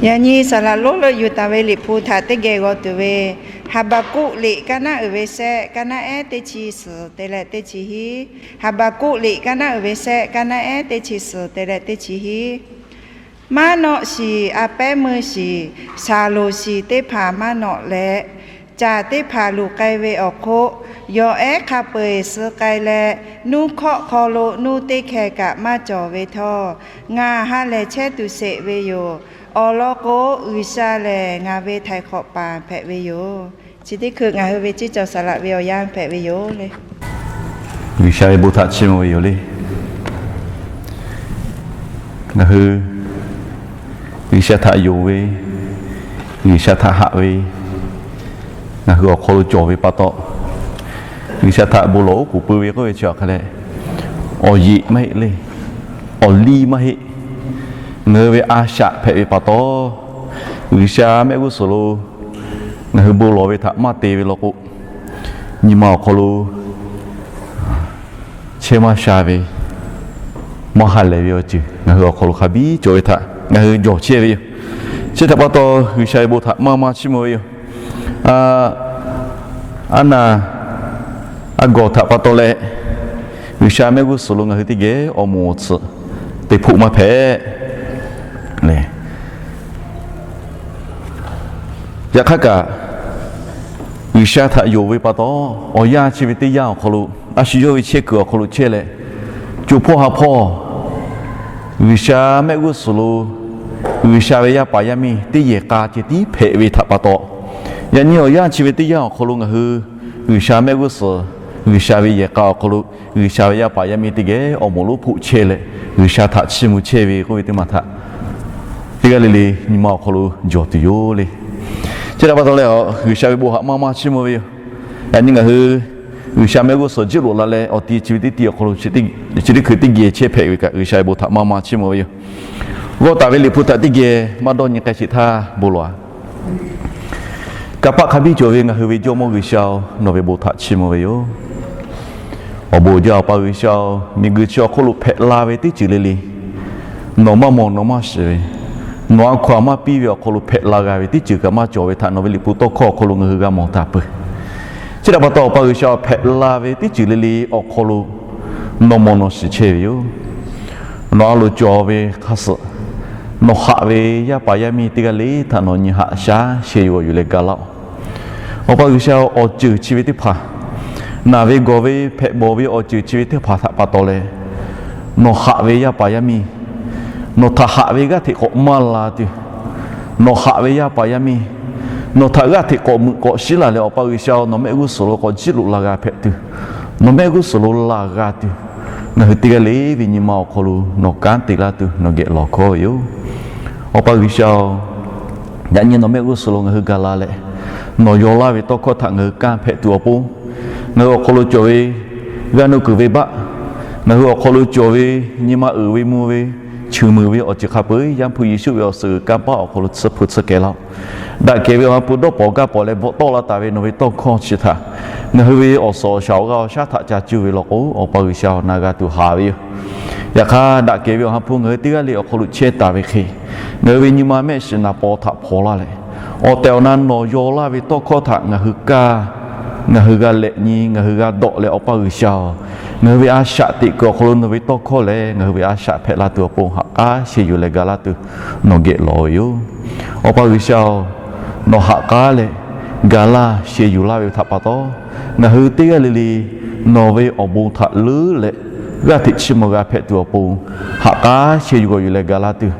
Yaꞈ nyi saˍ laꞈ lonˉ leuˆ yuˬ taˍ ve Liꞈ hpu htaꞈ teˇ geh g'aw tuˬ ve, Haˍbaˍkoˆ liꞈ kaˇ naˉ uiˍ ve sehˆ, kaˇ naˉ ehˉ teˇ chi suhˍ te leh teˇ chi hiˉ. Haˍbaˍkoˆ liꞈ kaˇ naˉ uiˍ ve sehˆ, kaˇ naˉ ehˉ teˇ chi suhˍ te leh teˇ chi hiˉ. Maˉ nawˆ shiˍ, a pehˉ meuˇ shiˍ, shaˍ loˍ shiˍ teˇ hpaˍ maˇ nawꞈ leh, caˬ teˇ hpaˍ luˬ k'ai ve awˬ hk'oˆ, yawˬ ehˉ hk'a peu-eˬ suh k'ai leh, nuˇ hkawˆ hk'aw lo nuˇ teˇ hkeh kaꞈ maˇ cawˬ ve htawˇ, ngaˬ ha lehˬ chehˇ tuˬ sheˍ ve yoˬ. Awˬ lawn k'o, G'uiˬsha lehˬ ngaˬ ve htaiˍ hk'awꞈ paˍ hpehꞈ ve yoˬ. Chi teˇ hkui ngaˬ hui ve ceˇ cawˬ saˍ laꞈ ve awˬ yanˇ hpehꞈ ve yoˬ le. G'uiˬsha ve bon htaꞈ chiˇ mvuh ve yoˬ le. Ngaˬ hui G'uiˬsha htaꞈ yonˍ ve, G'uiˬsha htaꞈ haꞈ ve, ngaˬ hui awˬ hk'aw lo cawˬ ve pa taw, G'uiˬsha htaꞈ bon lawˬ oˉ k'oˍ pui ve k'oˆ ve chi awˬ hk'a leh, awˬ yeꞈ maˇ heˆ le. Awˬ liˇ maˇ heˆ. Ngaˬ hui ve a shaꞈ hpehꞈ ve pa taw, G'uiˬsha mehˆ g'uˇ suhˍ lo ngaˬ hui bon lawˬ ve htaꞈ maˇ te ve law k'o, nyi ma awˬ hk'aw lo chehˇ maˇ sha ve, maˇ ha lehˬ ve awˬ ceuˬ ngaˬ hui awˬ hk'aw lo hk'a biˉ cawˬ ve htaꞈ ngaˬ hui jawˬ chehˇ ve yoˬ. Chi htaꞈ pa taw, G'uiˬsha ve bon htaꞈ maˇ maˇ chiˇ mvuh ve yoˬ. Aˉ naˍ, aˉ gawˬ htaꞈ pa taw leh, G'uiˬsha mehˆ g'uˇ suhˍ lo ngaˬ hui teˇ geh awˬ moˍ awˬ tsuhꞈ teˇ hpoˆ maˇ hpehꞈ le. Yaꞈ hk'aˇ kaꞈ, G'uiˬsha htaꞈ yonˍ ve pa taw, awˬ yanˇ chi ve teˇ yanˇ awˬ hk'aw lo, a shu yawˇ ve chehˇ kuiˬ awˬ hk'aw lo chehˇ leh, co hpawˇ ha hpawˇ G'uiˬsha mehˆ g'uˇ suhˍ lo G'uiˬsha ve yaˇ paˍ yaˇ miˇ teˇ yehˬ k'a ceh tiˉ hpehꞈ ve htaꞈ pa taw, yaꞈ nyi awˬ yanˇ chi ve teˇ yanˇ awˬ hk'aw lo ngaˬ hui G'uiˬsha mehˆ g'uˇ suhˍ, G'uiˬsha ve yehˬ k'a awˬ hk'aw lo G'uiˬsha ve yaˇ paˍ yaˇ miˇ teˇ geh awˬ moˍ lonˉ hpoˆ chehˇ leh, G'uiˬsha htaꞈ chiˇ mvuh chehˇ ve k'oˆ ve teˇ maˬ htaꞈ teˇ g'aˇ le le nyi ma awˬ hk'aw lo jawˬ tuˬ yoˬ le. Chi htaꞈ pa taw leh, G'uiˬsha ve bon htaꞈ maˇ maˇ chiˇ mvuh ve yoˬ. Yaꞈ nyi ngaˬ hui G'uiˬsha mehˆ g'uˇ suhˍ jiˇ loꞈ la leh, awˬ ti chi ve teˇ ti awˬ hk'aw lo, chi teˇ hkui teˇ geh chehˇ hpehꞈ ve kaꞈ, G'uiˬsha ve bon htaꞈ maˇ maˇ chiˇ mvuh ve yoˬ. G'awˇ taˍ ve Liꞈ hpu htaꞈ teˇ geh maˇ dawˇ nyi k'ai sheˍ htaˇ bon lawˬ-a. Kanˇ paˆ hk'a biˇ cawˬ ve ngaˬ hui ve Jawˇmawˇ G'uiˬsha-oˬ, nawˬ ve bon htaꞈ chiˇ mvuh ve yoˬ. Awˬ bon jaˇ Awˬ pa G'uiˬsha-oˬ, miˬguiˬ chi awˬ hk'oˆ lo hpehꞈ la ve teˇ ceuˬ le le, nawˬ maˇ mawˬ nawˬ maˇ shiˍ ve, nawˬ a hkaw-anˬ maˇ piˇ ve awˬ hk'aw lo hpehꞈ la g'a ve teˇ ceuˬ kaꞈ maˇ cawˬ ve htaꞈ nawˬ ve Liꞈ hpu tawˇ hkawˇ awˬ hk'aw lo ngaˬ hui g'a mawˬ taˍ peuˬ. Chi htaꞈ pa taw, Awˬ pa G'uiˬsha, hpehꞈ la ve teˇ ceuˬ le le awˬ hk'aw lo nawˬ mawˬ nawˬ shiˍ chehˇ ve yoˬ. Nawˬ a loˍ cawˬ ve hk'a suhˍ, nawˬ haꞈ ve yaˇ paˍ yaˇ miˇ teˇ g'aˇ le htaꞈ nawˬ nyi haꞈ shaˉ sheh yuˬ g'awˬ yuˬ leh ga laˇ-oˆ. Awˬ pa G'uiˬsha, awˬ ceuˬ chi ve teˇ hpaˍ, naˬ ve gawˬ ve hpehꞈ bawˬ ve awˬ ceuˬ chi ve teˇ hpaˍ htaꞈ pa taw leh, nawˬ haꞈ ve yaˇ paˍ yaˇ miˇ, nawˬ htaꞈ haꞈ ve g'aˇ hteꞈ k'awꞈ maˇ la tuˬ, nawˬ haꞈ ve yaˇ paˍ yaˇ miˇ, nawˬ htaꞈ g'aˇ hteꞈ k'awꞈ meuꞈ k'awꞈ shiˉ laˬ leh, Awˬ pa G'uiˬsha, nawˬ mehˆ g'uˇ suhˍ lo k'awꞈ jiˇ loꞈ la g'a hpehꞈ tuˬ, nawˬ mehˆ g'uˇ suhˍ lo laˬ g'a tuˬ, ngaˬ hui teˇ g'aˇ le ve nyi ma awˬ hk'aw lo nawˬ kanˉ te laˇ tuˬ nawˬ geh lawˬ hkawˇ ve yoˬ. Awˬ pa G'uiˬsha-oˬ, yaꞈ nyi nawˬ mehˆ g'uˇ suhˍ lo ngaˬ hui ga la leh, nawˬ yaw laˇ ve tawˇ hkawˇ htaꞈ ngaˬ hui kanˇ hpehꞈ tuˬ awˬ pon, ngaˬ hui awˬ hk'aw lo cawˬ ve g'aˇ nuˇ kuiˬ venˇbaˆ, ngaˬ hui awˬ hk'aw lo cawˬ ve nyi ma uiˍ ve mvuh ve, cheuˬ muiˬ ve awˬ ceuˬ hk'a peu-eˬ Yaˇ hpu Yeˍsuˆ ve awˬ suhˍ g'uiˬ kanˇ paˆ awˬ hk'aw lo tsuhˇ hpu tsuhˇ kehˬ laˇ-oˆ. Daꞈ kehˬ ve awˬ ha hpu dawˇ pawnˍ gaˇ pawnˍ leh bvuhꞈ tawˆ la taˍ ve nawˬ ve tawˇ hkawˇ chi htaꞈ ngaˬ hui ve awˬ suhˍ awˬ shaˍ awˬ g'aˇ awˬ shaˉ htaꞈ ca cuˇ ve law k'o, Awˬ pa G'uiˬsha, na g'a tuˬ haꞈ ve yoˬ. Yaꞈ hk'aˇ, daꞈ kehˬ ve awˬ ha hpu ngaˬ hui teˇ g'aˇ le awˬ hk'aw lo chehˇ taˍ ve hk'e, ngaˬ hui ve nyi ma mehˆ shiˍ naˍ paw htaꞈ hpaw laˇ leh, awˬ tehˬ awˬ na nawˬ yaw laˇ ve tawˇ hkawˇ htaꞈ ngaˬ hui kaˇ, ngaˬ hui g'a lehꞈ nyi, ngaˬ hui g'a dawꞈ leh, Awˬ pa G'uiˬsha-oˬ, ngaˬ hui ve a shaꞈ teꞈ kuiˬ awˬ hk'aw lo nawˬ ve tawˇ hkawˇ lehˬ, ngaˬ hui ve a shaꞈ hpehꞈ la tuˬ awˬ pon haꞈ k'aˉ sheh yuˬ leh ga laˇ tuˬ nawˬ geh lawˬ ve yoˬ. Awˬ pa G'uiˬsha-oˬ, nawˬ haꞈ k'aˉ leh ga laˇ sheh yuˬ laˇ ve htaꞈ pa taw, ngaˬ hui teˇ g'aˇ le le nawˬ ve awˬ bon htaꞈ leuˉ leh g'aˇ hteꞈ chiˇ mvuh g'a hpehꞈ tuˬ awˬ pon haꞈ k'aˉ sheh yuˬ g'awˬ yuˬ leh ga laˇ tuˬ,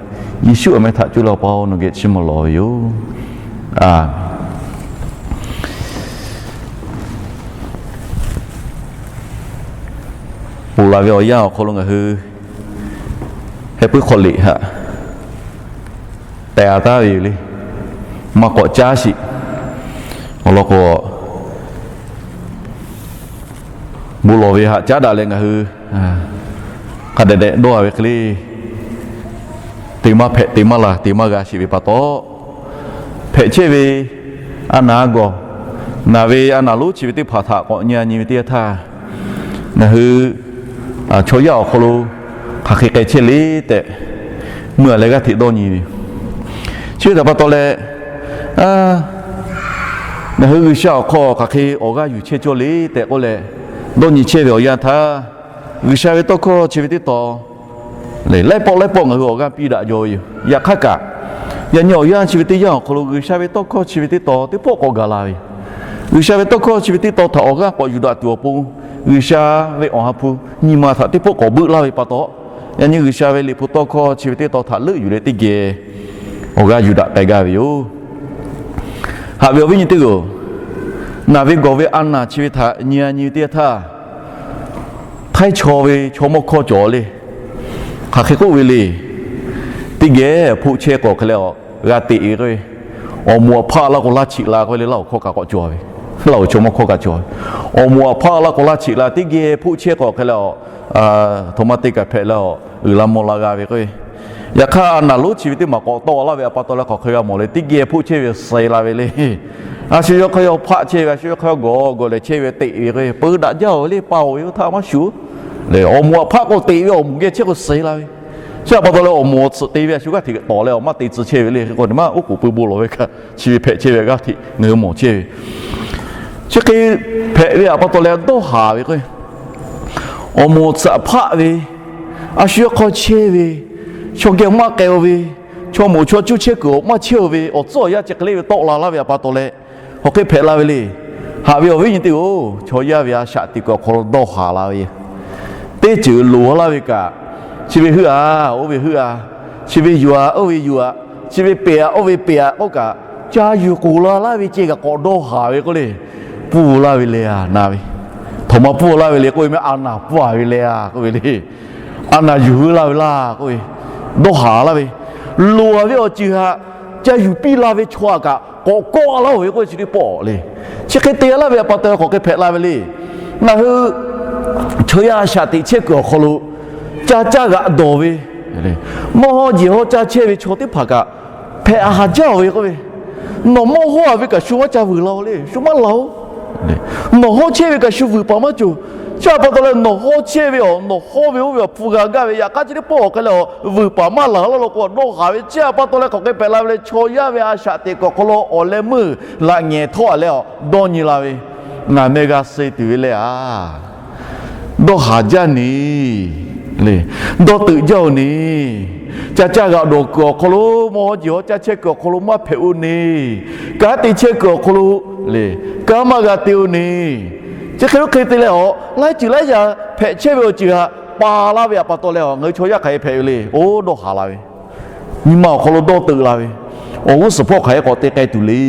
Yeˍsuˆ awˬ meh htaꞈ coˇ leh Awˬ pa-oˬ, nawˬ geh chiˇ mvuh lawˬ ve yoˬ. Ponˬ laˬ ve awˬ yanˇ awˬ hk'aw lo ngaˬ hui heh puiˉ hk'aw liꞈ htaꞈ tehˬ-a taˉ ve yoˬ le. Maˇ k'awꞈ caˉ sheˍ. Awˬ lawn k'o, bon lawˬ ve haꞈ caˉ daꞈ leh ngaˬ hui hk'a dehꞈ dehꞈ dawˇ-a ve hk'e le, te maˇ hpehꞈ, te maˇ laˬ, te maˇ g'a sheˍ ve pa taw, hpehꞈ chehˇ ve a naˍ a gawˬ, naˬ ve a naˍ lonˉ chi ve teˇ hpaˍ htaꞈ k'awꞈ nyi-a nyi ve teˇ yanˇ htaˇ, ngaˬ hui chaw yaˇ awˬ hk'aw lo hk'aˬ hk'e k'ai chehˇ le tehꞈ, meuˇ-a leh g'aˇ hteꞈ dawˇ nyi ve yoˬ. Chi htaꞈ pa taw leh, ngaˬ hui G'uiˬsha awˬ hk'aw hk'aˬ hk'e awˬ g'aˇ yuˬ chehˇ cawˇ le tehꞈ k'oˆ leh, dawˇ nyi chehˇ ve awˬ yanˇ htaˇ, G'uiˬsha ve tawˇ hkawˇ chi ve teˇ taw laiˉ pawˆ laiˉ pawˆ ngaˬ hui awˬ g'aˇ piˇ daꞈ jaw ve yoˬ. Yaꞈ hk'aˇ kaꞈ, yaꞈ nyi awˬ yanˇ chi ve teˇ yanˇ awˬ hk'aw lo G'uiˬsha ve tawˇ hkawˇ chi ve teˇ taw teˇ pawˆ k'awꞈ gaˬ la ve yoˬ. G'uiˬsha ve tawˇ hkawˇ chi ve teˇ taw htaꞈ awˬ g'aˇ k'awꞈ yuˬ daꞈ tuˬ awˬ pon, G'uiˬsha ve Awˬ ha hpu nyi ma htaꞈ teˇ pawˆ k'awꞈ beuˆ laˇ ve pa taw, yaꞈ nyi G'uiˬsha ve liꞈ hpu tawˇ hkawˇ chi ve teˇ taw htaꞈ leuˆ yuˬ leh teˇ geh awˬ g'aˇ yuˬ daꞈ k'ai gaˇ ve yoˬ. Haꞈ ve awˬ viˉ nyi teˇ g'aˇ-oˬ, naˬ ve gawˬ ve a naˬ chi ve htaꞈ nyi a nyi ve teˇ yanˇ htaˇ, htaiˇ chaw ve chaw mawˇ hkawˇ cawˬ le. Hk'aˬ hk'e k'oˆ ve le. Teˇ geh hpoˆ chehˇ k'awꞈ hk'e leh awˬ g'a teꞈ ve k'o, awˬ moˍ awˬ hpaˆ laˇ k'o laˇ cheꞈ la k'oˆ ve le, laˇ awˬ hkawˇ kaꞈ k'awꞈ cawˬ ve, laˇ awˬ chaw mawˇ hkawˇ kaꞈ cawˬ ve, awˬ moˍ awˬ hpaˆ laˇ k'o laˇ cheꞈ la, teˇ geh hpoˆ chehˇ k'awꞈ hk'e leh awˬ, htoꞈ ma te kaꞈ hpehꞈ leh awˬ uiˍ la mvuh la g'a ve k'o, yaꞈ hk'aˇ a naˬ lonˉ chi ve teˇ maˬ k'awꞈ tawˆ laˇ ve a pa taw leh hk'aˬ hk'e g'a mawˬ le, teˇ geh hpoˆ chehˇ ve suh la ve le. A shu yawˇ hk'aˇ yawˇ hpaˆ chehˇ ve, a shu yawˇ hk'aˇ yawˇ gawˬ gawˬ lehˬ chehˇ ve teꞈ ve k'o, peu daꞈ jaˇ-oˬ le, pa-oˬ ve oˇ htaˇ maˇ shuˍ. Awˬ moˍ awˬ hpaˆ k'o teꞈ ve, awˬ moˍ geh chehˇ k'o suh la ve. Chi a pa taw leh awˬ moˍ awˬ tsuhꞈ te ve a shu g'aˇ hteꞈ tawˍ leh awˬ maˇ te tcuh chehˇ ve le. Hk'e k'o maˇ oˉ k'oˍ pui bon lawˬ ve kaꞈ chi ve hpehꞈ chehˇ ve g'aˇ hteꞈ ngaˬ hui mawˬ chehˇ ve. Chi hk'e hpehꞈ ve a pa taw leh dawˇ haˍ ve k'o, awˬ moˍ awˬ tsuhꞈ hpaˆ ve, a shu yawˇ hk'aˇ chehˇ ve, chaw geh maˇ k'ai-o ve, chaw moˍ chaw cuˇ chehˇ kuiˬ awˬ maˇ chehˇ-o ve awˬ tcuhˉ awˬ yanˇ chi hk'e le ve tawˆ la laˇ ve a pa taw leh, hk'aˬ hk'e hpehꞈ la ve le. Haꞈ ve awˬ viˉ nyi teˇ g'aˇ-oˬ, chaw yaˇ ve a shaꞈ teꞈ kuiˬ awˬ hk'aw lo dawˇ haˍ la ve yoˬ. Teˇ ceuˬ loˍ laˇ ve kaꞈ, chi ve heuˆ-a, oˇ ve heuˆ-a, chi ve yuˬ-a, oˇ ve yuˬ-a, chi ve peꞈ-a, oˇ ve peꞈ-a k'oˆ kaꞈ, ca yuˬ k'oˍ la laˇ ve ceh kaꞈ k'awꞈ dawˇ haˍ ve k'oˆ le. Pfuhˇ laˇ ve le-a na ve, htoꞈ ma pfuhˇ laˇ ve le k'oˆ ve meh, a naˬ pfuhˇ-a ve le-a k'oˆ ve le. A naˬ yuˬ hui laˇ ve laˇ k'oˆ ve, dawˇ haˍ laˇ ve, loˍ-a ve awˬ ceuˬ htaꞈ ca yuˬ piˇ la ve chaw htaꞈ kaꞈ k'awꞈ kawˆ laˇ-oˬ ve k'oˆ ve chi teˇ pawˆ le. Chi hk'e te laˇ ve a pa taw hk'aˬ hk'e hpehꞈ la ve le. Ngaˬ hui chaw yaˇ a shaꞈ teꞈ chehˇ kuiˬ awˬ hk'aw lo ca caˇ g'aꞈ dawˬ ve, mawˇ hawˇ jeˬ hawˇ caˇ chehˇ ve chaw teˇ hpaˍ kaꞈ hpehꞈ haˍ jaˇ-oˬ ve k'oˆ ve, nawˬ mawˇ hawˇ-a ve kaꞈ shu maˇ ca vuiˬ la-o le, shu maˇ la-o. Nawˬ hawˇ chehˇ ve kaꞈ shu vuiˬ paˍ maˇ cawˬ. Chi a pa taw leh nawˬ hawˇ chehˇ ve awˬ, nawˬ hawˇ ve oˇ ve awˬ hpu g'a gaˇ ve yaꞈ hk'aˇ chi teˇ pawˆ awˬ hk'e leh awˬ vuiˬ paˍ maˇ laˬ laˇ lo k'o dawˇ haˍ ve. Chi a pa taw leh hk'aˬ hk'e hpehꞈ la ve le. Chaw yaˇ ve a shaꞈ teꞈ kuiˬ awˬ hk'aw lo awˬ leh meuˇ laꞈ ngehˬ htawˇ-a leh awˬ dawˇ nyi la ve, ngaˬ meh g'a suh tuˬ ve le-a. Dawˇ haˍ jaˇ ni le, dawˇ teuꞈ jaˇ-oˬ ni. Ca caˇ g'aꞈ dawˬ kuiˬ awˬ hk'aw lo, mawˇ hawˇ jeˬ hawˇ caˇ chehˇ kuiˬ awˬ hk'aw lo maˇ hpehꞈ-o ni. Kanˉ te chehˇ kuiˬ awˬ hk'aw lo le, kanˉ maˇ g'a te-o ni. Chi hk'e oˇ hk'e te leh awˬ laiˉ ceuˬ laiˉ yaꞈ hpehꞈ chehˇ ve awˬ ceuˬ htaꞈ pa laˇ ve a pa taw leh awˬ ngaˬ hui chaw yaˇ hk'aˬ hk'e hpehꞈ ve le. Oˇ dawˇ haˍ la ve, nyi ma awˬ hk'aw lo dawˇ teuꞈ la ve, awˬ g'uˇ suhˍ hpawˇ hk'aˬ hk'e k'awꞈ te k'ai tuˬ le.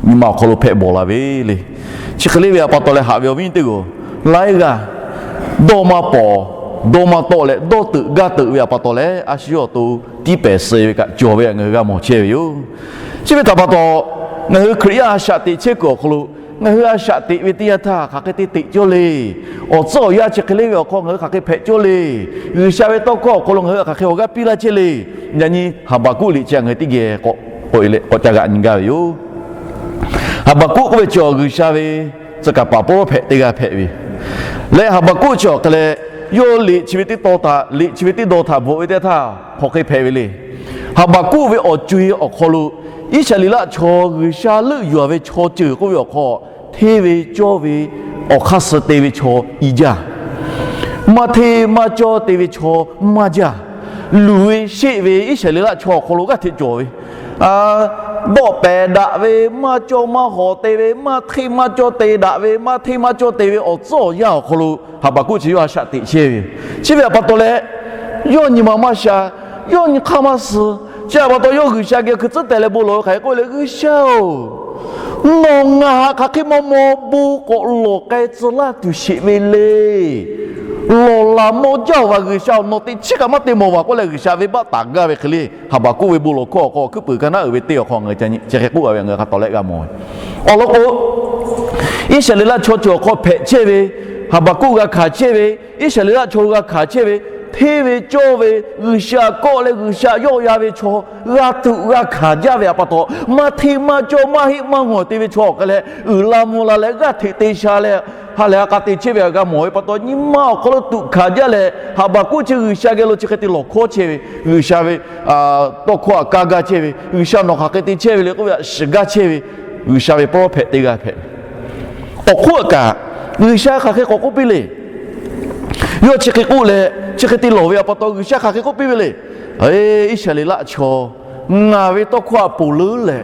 Nyi ma awˬ hk'aw lo hpehꞈ bawˬ la ve le. Chi hk'e le ve a pa taw leh haꞈ ve awˬ viˉ teˇ g'aˇ, laiˉ g'aˇ dawˇ maˇ pawˍ, dawˇ maˇ tawˆ leh dawˇ teuꞈ gaˇ teuꞈ ve a pa taw leh a shu yawˇ awˬ to tiˇ pehˍ suh ve kaꞈ cawˬ ve ngaˬ hui g'a mawˬ chehˇ ve yoˬ. Chi ve htaꞈ pa taw, ngaˬ hui Hkriꞈ yaˇ a shaꞈ teꞈ chehˇ kuiˬ awˬ hk'aw lo ngaˬ hui a shaꞈ teꞈ ve teˇ yanˇ htaˇ hk'aˬ hk'e te teꞈ cawˇ le. Awˬ tcuhˉ awˬ yanˇ chi hk'e le ve awˬ hk'aw ngaˬ hui hk'aˬ hk'e hpehꞈ cawˇ le. G'uiˬsha ve tawˇ hkawˇ awˬ hk'aw lo ngaˬ hui hk'aˬ hk'e awˬ g'aˇ piˇ laˇ chehˇ le. Yaꞈ nyi Haˍbaˍkuˆ liꞈ chi ngaˬ hui teˇ geh k'awꞈ k'awꞈ ca g'aꞈ nyi gaˇ ve yoˬ. Haˍbaˍkuˆ k'oˆ ve chi awˬ G'uiˬsha ve tcuh kaˍ paˍ pawˇ hpehꞈ teˇ g'aˇ hpehꞈ ve leh, Haˍbaˍkuˆ chi awˬ hk'e leh yawˇ liꞈ chi ve teˇ taw htaꞈ, liꞈ chi ve teˇ daw htaꞈ bvuhꞈ ve teˇ htaˇ hk'aˬ hk'e hpehꞈ ve le. Haˍbaˍkuˆ ve awˬ co-e awˬ hk'aw lo Iˉsaˍreˍlaˆ chaw G'uiˬsha leuˆ yuˬ-a ve chaw ceuˬ k'oˆ ve awˬ hk'aw, hteˇ ve cawˇ ve awˬ hk'aˇ suh te ve chaw i jaˇ. Maˇ hteˇ maˇ cawˇ te ve chaw maˇ jaˇ. Luˬ ve sheˆ ve Iˉsaˍreˍlaˆ chaw awˬ hk'aw lo g'aˇ hteꞈ cawˬ ve, dawˆ pehˍ daꞈ ve, maˇ cawˇ maˇ hawˍ te ve, maˇ hteˇ maˇ cawˇ te daꞈ ve, maˇ hteˇ maˇ cawˇ te ve awˬ tcuhˉ awˬ yanˇ awˬ hk'aw lo Haˍbaˍkuˆ chi yawˇ a shaꞈ teꞈ chehˇ ve. Chi ve a pa taw leh, yawˇ nyi ma maˇ sha, yawˇ nyi hk'aˇ maˇ suh. Chi a pa taw yawˇ G'uiˬsha geh hkui tcuhˉ teh leh bon lawˬ ve hk'aˬ hk'e k'oˆ le, G'uiˬsha-oˬ, nawˬ ngaˬ htaꞈ hk'aˬ hk'e maw maw bon k'awꞈ lawˬ k'ai tcuh laˇ tuˬ sheˍ ve le. Lawˬ laˬ mawˇ jaˇ-oˬ, G'uiˬsha-oˬ, nawˬ teꞈ chiˉ kaꞈ maˇ te mawˬ vaˬ k'oˆ leh G'uiˬsha venˇbaˆ taˍ gaˇ ve hk'e le. Haˍbaˍkuˆ ve bon lawˬ hkawˇ awˬ hk'aw hkuiˉ puiˍ ka naˉ uiˍ ve teˇ awˬ hk'aw ngaˬ hui chi hk'e k'oˆ ve ngaˬ hui hk'a tawˍ leh g'a mawˬ ve. Awˬ lawn k'o, Iˉsaˍreˍlaˆ chaw ceuˬ awˬ hk'aw hpehꞈ chehˇ ve Haˍbaˍkuˆ g'a hkanˍ chehˇ ve, Iˉsaˍreˍlaˆ chaw g'a hkanˍ chehˇ ve, hteˇ ve cawˇ ve, G'uiˬsha kawˆ leh G'uiˬsha yawˆ yan ve chaw g'a tuꞈ g'a hkanˍ jaˇ ve a pa taw, maˇ hteˇ maˇ cawˇ maˇ heˆ maˇ ngawˬ te ve chaw awˬ hk'e leh uiˍ la mvuh la leh g'aˇ hteꞈ te sha leh ha lehˬ ha k'a te chehˇ ve htaꞈ g'a mawˬ ve pa taw, nyi ma awˬ hk'aw lo tuꞈ hkanˍ jaˇ leh, Haˍbaˍkuˆ chi G'uiˬsha geh lo chi hk'e te lawˬ hkawˇ chehˇ ve, G'uiˬsha ve tawˇ hkawˇ htaꞈ kaˇ gaˇ chehˇ ve, G'uiˬsha nawˬ hk'aˬ hk'e te chehˇ ve le k'oˆ ve htaꞈ shiˍ gaˇ chehˇ ve, G'uiˬsha ve prophet teˇ g'aˇ hpehꞈ ve. Awˬ hk'oˆ kaꞈ, G'uiˬsha hk'aˬ hk'e k'awꞈ k'oˆ piˇ le. Yawˇ chi hk'e k'oˆ leh, chi hk'e te lawˬ ve htaꞈ pa taw, G'uiˬsha hk'aˬ hk'e k'oˆ piˇ ve le. Eˬ, Iˉsaˍreˍlaˆ chaw, ngaˬ ve tawˇ hkawˇ htaꞈ ponˬ leuˉ leh,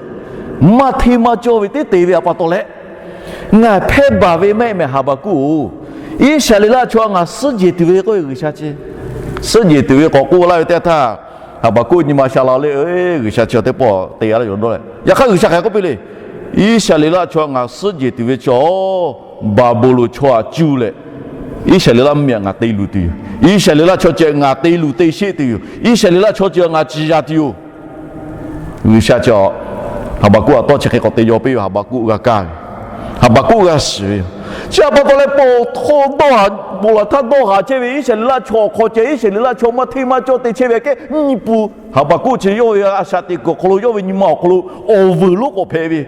maˇ hteˇ maˇ cawˇ ve teˇ te ve htaꞈ pa taw leh, ngaˬ hpehˇ baˬ ve maˇ heˆ mehˍ Haˍbaˍkuˆ-oˬ. Iˉsaˍreˍlaˆ chaw ngaˬ suhˉ jehˬ tuˬ ve k'oˆ ve G'uiˬsha chi, suhˉ jehˬ tuˬ ve k'awꞈ k'oˆ laˇ ve teˇ htaˇ, Haˍbaˍkuˆ nyi ma sha la le, G'uiˬsha chi teˇ pawˆ te g'a laˇ yoˬ dawˇ leh, yaꞈ hk'aˇ G'uiˬsha hk'aˬ hk'e k'oˆ piˇ le. Iˉsaˍreˍlaˆ chaw ngaˬ suhˉ jehˬ tuˬ ve chaw, Baˍbuˍlonˍ chaw htaꞈ cuˇ leh, Iˉsaˍreˍlaˆ mvuhˇmiˬ htaꞈ ngaˬ te luˬ tuˬ yoˬ. Iˉsaˍreˍlaˆ chaw ceh ngaˬ te luˬ te sheˆ tuˬ yoˬ. Iˉsaˍreˍlaˆ chaw ceh ngaˬ ciˍ yaˍ tuˬ yoˬ. G'uiˬsha chi Haˍbaˍkuˆ htaꞈ tawˇ chi hk'e k'awꞈ te yaw piˇ ve, Haˍbaˍkuˆ g'a kaˇ ve, Haˍbaˍkuˆ g'a shiˍ ve yoˬ. Chi htaꞈ pa taw leh, pawˬ htaˇ dawˇ haˍ, pawˬ laˬ htaˇ dawˇ haˍ chehˇ ve Iˉsaˍreˍlaˆ chaw awˬ hk'aw ceh, Iˉsaˍreˍlaˆ chaw maˇ hteˇ maˇ cawˇ te chehˇ ve aꞈ kehˉ nyi pun, Haˍbaˍkuˆ chi yawˇ ve a shaꞈ teꞈ kuiˬ awˬ hk'aw lo, yawˇ ve nyi ma awˬ hk'aw lo awˬ vuiˬ lonˉ k'awꞈ hpehꞈ ve,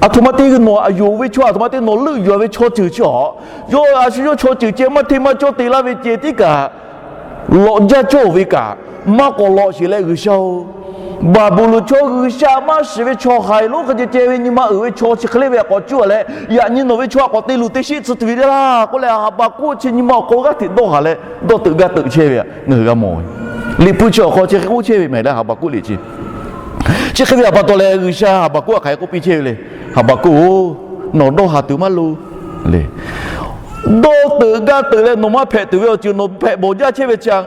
aˬ htoꞈ ma te nawˬ aˬ yonˍ ve chaw, aˬ htoꞈ ma te nawˬ leuˆ yuˬ ve chaw ceuˬ chi a, yawˇ a shu yawˇ chaw ceuˬ ceh maˇ hteˇ maˇ cawˇ te laˇ ve ceh tiˉ kaꞈ lawꞈ jaˇ cawˇ ve kaꞈ, maˇ k'awꞈ lawꞈ sheˍ leh, G'uiˬsha-oˬ, Baˍbuˍlonˍ chaw G'uiˬsha maˇ shiˍ ve chaw haiˬ lonˉ hk'e ceh ceh ve nyi ma uiˍ ve chaw chi hk'e le ve htaꞈ k'awꞈ cuˇ a leh, yaꞈ nyi nawˬ ve chaw htaꞈ k'awꞈ te luˬ te sheˆ tcuh tuˬ ve le laˇ k'oˆ leh, Haˍbaˍkuˆ chi nyi ma awˬ hk'aw lo g'aˇ hteꞈ dawˇ haˍ leh, dawˇ teuꞈ gaˇ teuꞈ chehˇ ve htaꞈ ngaˬ hui g'a mawˬ ve. Liꞈ hpu chi awˬ hk'aw chi hk'e k'oˆ chehˇ ve mehˍ leh, Haˍbaˍkuˆ liꞈ chi, chi hk'e ve htaꞈ pa taw leh, G'uiˬsha Haˍbaˍkuˆ htaꞈ hk'aˬ hk'e k'oˆ piˇ chehˇ ve le. Haˍbaˍkuˆ-oˬ, nawˬ dawˇ haˍ tuˬ maˇ loˍ le. Dawˇ teuꞈ gaˇ teuꞈ leh nawˬ maˇ hpehꞈ tuˬ ve awˬ ceuˬ nawˬ hpehꞈ bawˬ jaˇ chehˇ ve chi a,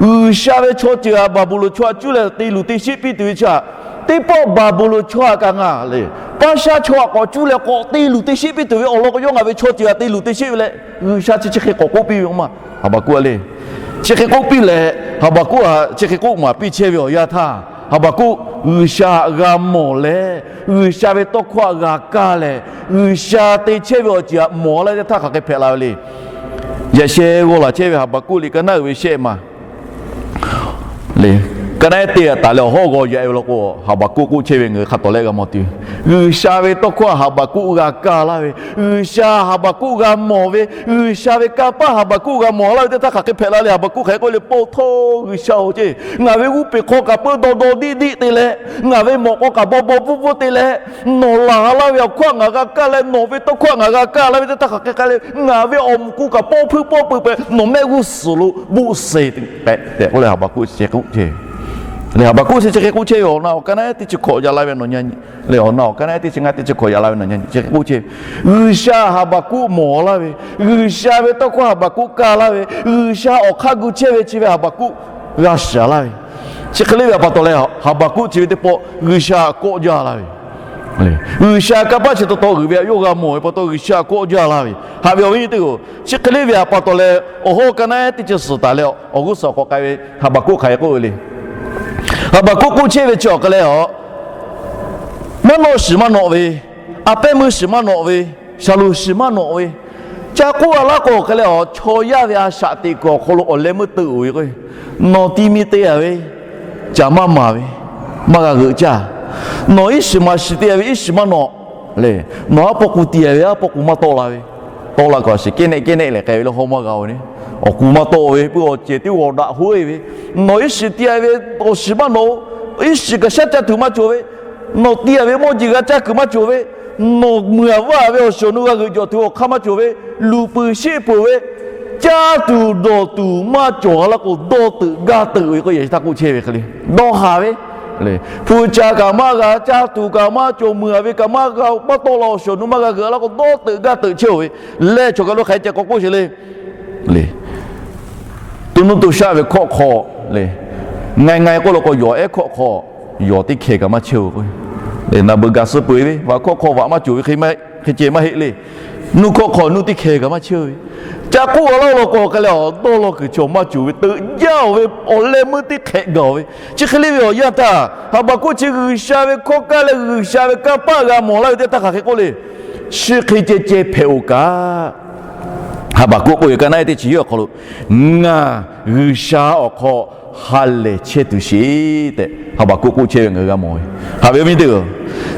G'uiˬsha ve chaw ceuˬ htaꞈ Baˍbuˍlonˍ chaw htaꞈ cuˇ leh te luˬ te sheˆ piˇ tuˬ ve chi a, teˇ pawˆ Baˍbuˍlonˍ chaw htaꞈ kaꞈ ngaˬ le, paˇ shaˉ chaw htaꞈ k'awꞈ cuˇ leh k'awꞈ te luˬ te sheˆ piˇ tuˬ ve awˬ lawn k'o, yawˇ ngaˬ ve chaw ceuˬ htaꞈ te luˬ te sheˆ ve leh, G'uiˬsha chi chi hk'e k'awꞈ k'oˆ piˇ ve k'o maˇ, Haˍbaˍkuˆ le, chi hk'e k'oˆ piˇ leh, Haˍbaˍkuˆ htaꞈ chi hk'e k'oˆ maˍ piˇ chehˇ ve awˬ yanˇ htaˇ, Haˍbaˍkuˆ G'uiˬsha htaꞈ g'a mawˬ leh, G'uiˬsha ve tawˇ hkawˇ htaꞈ g'a kaˇ leh, G'uiˬsha te chehˇ ve awˬ ceuˬ htaꞈ mawˬ laˇ ve teˇ htaˇ hk'aˬ hk'e hpehꞈ la ve le. Yaꞈ sheh g'aw laˬ chehˇ ve Haˍbaˍkuˆ liꞈ ka naˉ uiˍ ve shehˆ ma le, ka naˉ ehˉ teˇ htaꞈ taˍ leh awˬ hawˉ g'aw yaꞈ e ve law k'o, Haˍbaˍkuˆ k'oˆ chehˇ ve ngaˬ hui hk'a tawˍ leh g'a mawˬ tuˬ, G'uiˬsha ve tawˇ hkawˇ Haˍbaˍkuˆ g'a kaˇ laˇ ve, G'uiˬsha Haˍbaˍkuˆ g'a mawˬ ve, G'uiˬsha ve kanˇ paˆ Haˍbaˍkuˆ g'a mawˬ laˇ ve teˇ htaˇ hk'aˬ hk'e hpehꞈ la le. Haˍbaˍkuˆ hk'aˬ hk'e k'oˆ le, Pa htaˇ G'uiˬsha-oˬ ceˇ, ngaˬ ve g'uˇ peˬ hk'aw kaꞈ peuˇ daw daw diˆ diˆ te leh, ngaˬ ve mawꞈ k'aw kaꞈ baw baw bvuhˇ bvuhˇ te leh, nawˬ laˬ laˇ ve awˬ hkawˇ htaꞈ ngaˬ g'a kaˇ leh, nawˬ ve tawˇ hkawˇ htaꞈ ngaˬ g'a kaˇ laˇ ve teˇ htaˇ hk'aˬ hk'e k'ai le. Ngaˬ ve awˬ mvuhˇ ku kaꞈ pawˇ hpuiˇ pawˇ peuˬ peuˬ, nawˬ mehˆ g'uˇ suhˍ lo boˆ seˍ tehꞈ k'oˆ leh Haˍbaˍkuˆ chi hk'e k'oˆ chehˇ ve. Leh Haˍbaˍkuˆ chi chi hk'e k'oˆ chehˇ ve, awˬ na awˬ ka naˉ ehˉ teˇ chi hkawꞈ yaꞈ la ve nawˬ nyi, leh awˬ na awˬ ka naˉ ehˉ teˇ chi ngaˇ teˇ chi hkawꞈ yaꞈ la ve nawˬ nyi chi hk'e k'oˆ chehˇ ve. G'uiˬsha Haˍbaˍkuˆ mawˬ laˇ ve, G'uiˬsha ve tawˇ hkawˇ Haˍbaˍkuˆ kaˇ laˇ ve, G'uiˬsha awˬ hk'aˇ gu chehˇ ve chi ve Haˍbaˍkuˆ g'a shiˍ laˇ ve, chi hk'e le ve htaꞈ pa taw leh, Haˍbaˍkuˆ chi ve teˇ pawˆ G'uiˬsha kawˆ jaˇ laˇ ve, G'uiˬsha kanˇ paˆ chi taw taw g'uiˬ ve htaꞈ yawˇ g'a mawˬ ve pa taw G'uiˬsha kawˆ jaˇ laˇ ve, haꞈ ve awˬ viˉ awˬ nyi teˇ hpaˍ-oˬ, chi hk'e le ve htaꞈ pa taw leh, awˬ hawˉ ka naˉ ehˉ teˇ chi suhˍ taˍ leh awˬ g'uˇ suhˍ k'awꞈ k'ai ve, Haˍbaˍkuˆ hk'aˬ hk'e k'oˆ ve le. Haˍbaˍkuˆ k'oˆ chehˇ ve chi awˬ hk'aw leh a, maˇ nawˆ shiˍ maˇ nawꞈ ve, a pehˉ meuˇ shiˍ maˇ nawꞈ ve, shaˍlonˍ shiˍ maˇ nawꞈ ve, ca k'oˆ a laˇ k'o hk'e leh a, chaw yaˇ ve a shaꞈ teꞈ kuiˬ awˬ hk'aw lo awˬ leh meuˇ teuꞈ-oˬ ve k'o, nawˬ ti mi te a ve, caˬ maˇ maˍ ve, maˇ g'a g'euꞈ caˇ. Nawˬ iˉ shiˍ maˍ shiˍ te a ve iˉ shiˍ maˇ nawꞈ le. Nawˬ aˉ pawˇ k'u ti a ve aˉ pawˇ k'u maˇ tawˆ la ve, tawˆ la kaꞈ shiˍ kehˉ nehˆ kehˉ nehˆ leh k'ai ve le, haw maˇ g'a-oˬ ve. Awˬ k'u maˇ tawˆ ve, puiˉ awˬ cehˬ teˇ g'awˬ daꞈ hoˉ e ve, nawˬ iˉ shiˍ ti a ve awˬ shiˍ maˇ nawꞈ-oˬ. Iˉ shiˍ kaꞈ shaˉ caˇ tuˬ maˇ cawˬ ve, nawˬ ti a ve mawˇ jeˬ g'a caˇ kuiˬ maˇ cawˬ ve, nawˬ muiˬ aꞈ vaˇ ve awˬ shiˍ awˬ nu g'a g'euꞈ jawˬ tuˬ ve awˬ hk'aˇ maˇ cawˬ ve, luˬ peuˬ sheˆ peuˬ ve, caˇ tuˬ dawˬ tuˬ maˇ cawˬ laˇ k'o, dawˇ teuꞈ gaˇ teuꞈ ve k'o, yaꞈ hk'aˇ k'oˆ chehˇ ve hk'e le. Dawˇ haˍ ve, hpu ca kaꞈ maˇ g'a, caˇ tuˬ kaꞈ maˇ cawˬ, muiˬ aꞈ ve kaꞈ maˇ g'a, maˇ tawˆ la awˬ shiˍ awˬ nu maˇ g'a g'euꞈ laˇ k'o, dawˇ teuꞈ gaˇ teuꞈ chehˇ-oˬ ve, leh chaw kaˬ lo hk'aˬ hk'e ceh k'awꞈ k'oˆ sheˍ le. Leh, to nuˇ to shaˆ ve hkawˆ hk'aw le, ngai ngai k'oˆ law k'o, yawˬ ehˉ hkawˆ hk'aw yawˬ teˇ hkeh kaꞈ maˇ chehˇ-oˬ k'o, leh naˍ beuꞈ gaˬ suh peuˬ ve, vaꞈ hkawˆ hk'aw vaꞈ maˇ cawˬ ve hk'e ceh maˇ heˆ le. Nuˇ hkawˆ hk'aw nuˇ teˇ hkeh kaꞈ maˇ chehˇ-oˬ ve, ca k'oˆ a laˇ-oˬ law k'o hk'e leh, dawˇ law kuiˬ chaw maˇ cawˬ ve, teuꞈ jaˇ-oˬ ve, awˬ leh meuˇ teˇ hk'ehꞈ gaˬ-oˬ ve, chi hk'e le ve awˬ yanˇ htaˇ, Haˍbaˍkuˆ chi G'uiˬsha ve hkawˇ kaˇ leh G'uiˬsha ve kanˇ paˆ g'a mawˬ laˇ ve teˇ htaˇ hk'aˬ hk'e k'oˆ le. Chi hk'e ceh ceh hpehꞈ-oˬ kaꞈ, Haˍbaˍkuˆ k'oˆ ve ka naˉ ehˉ teˇ chi yawˇ awˬ hk'aw lo, ngaˬ G'uiˬsha awˬ hk'aw ha lehˬ chehˇ tuˬ sheˍ tehꞈ Haˍbaˍkuˆ k'oˆ chehˇ ve ngaˬ hui g'a mawˬ ve. Haꞈ ve awˬ viˉ teˇ-oˬ,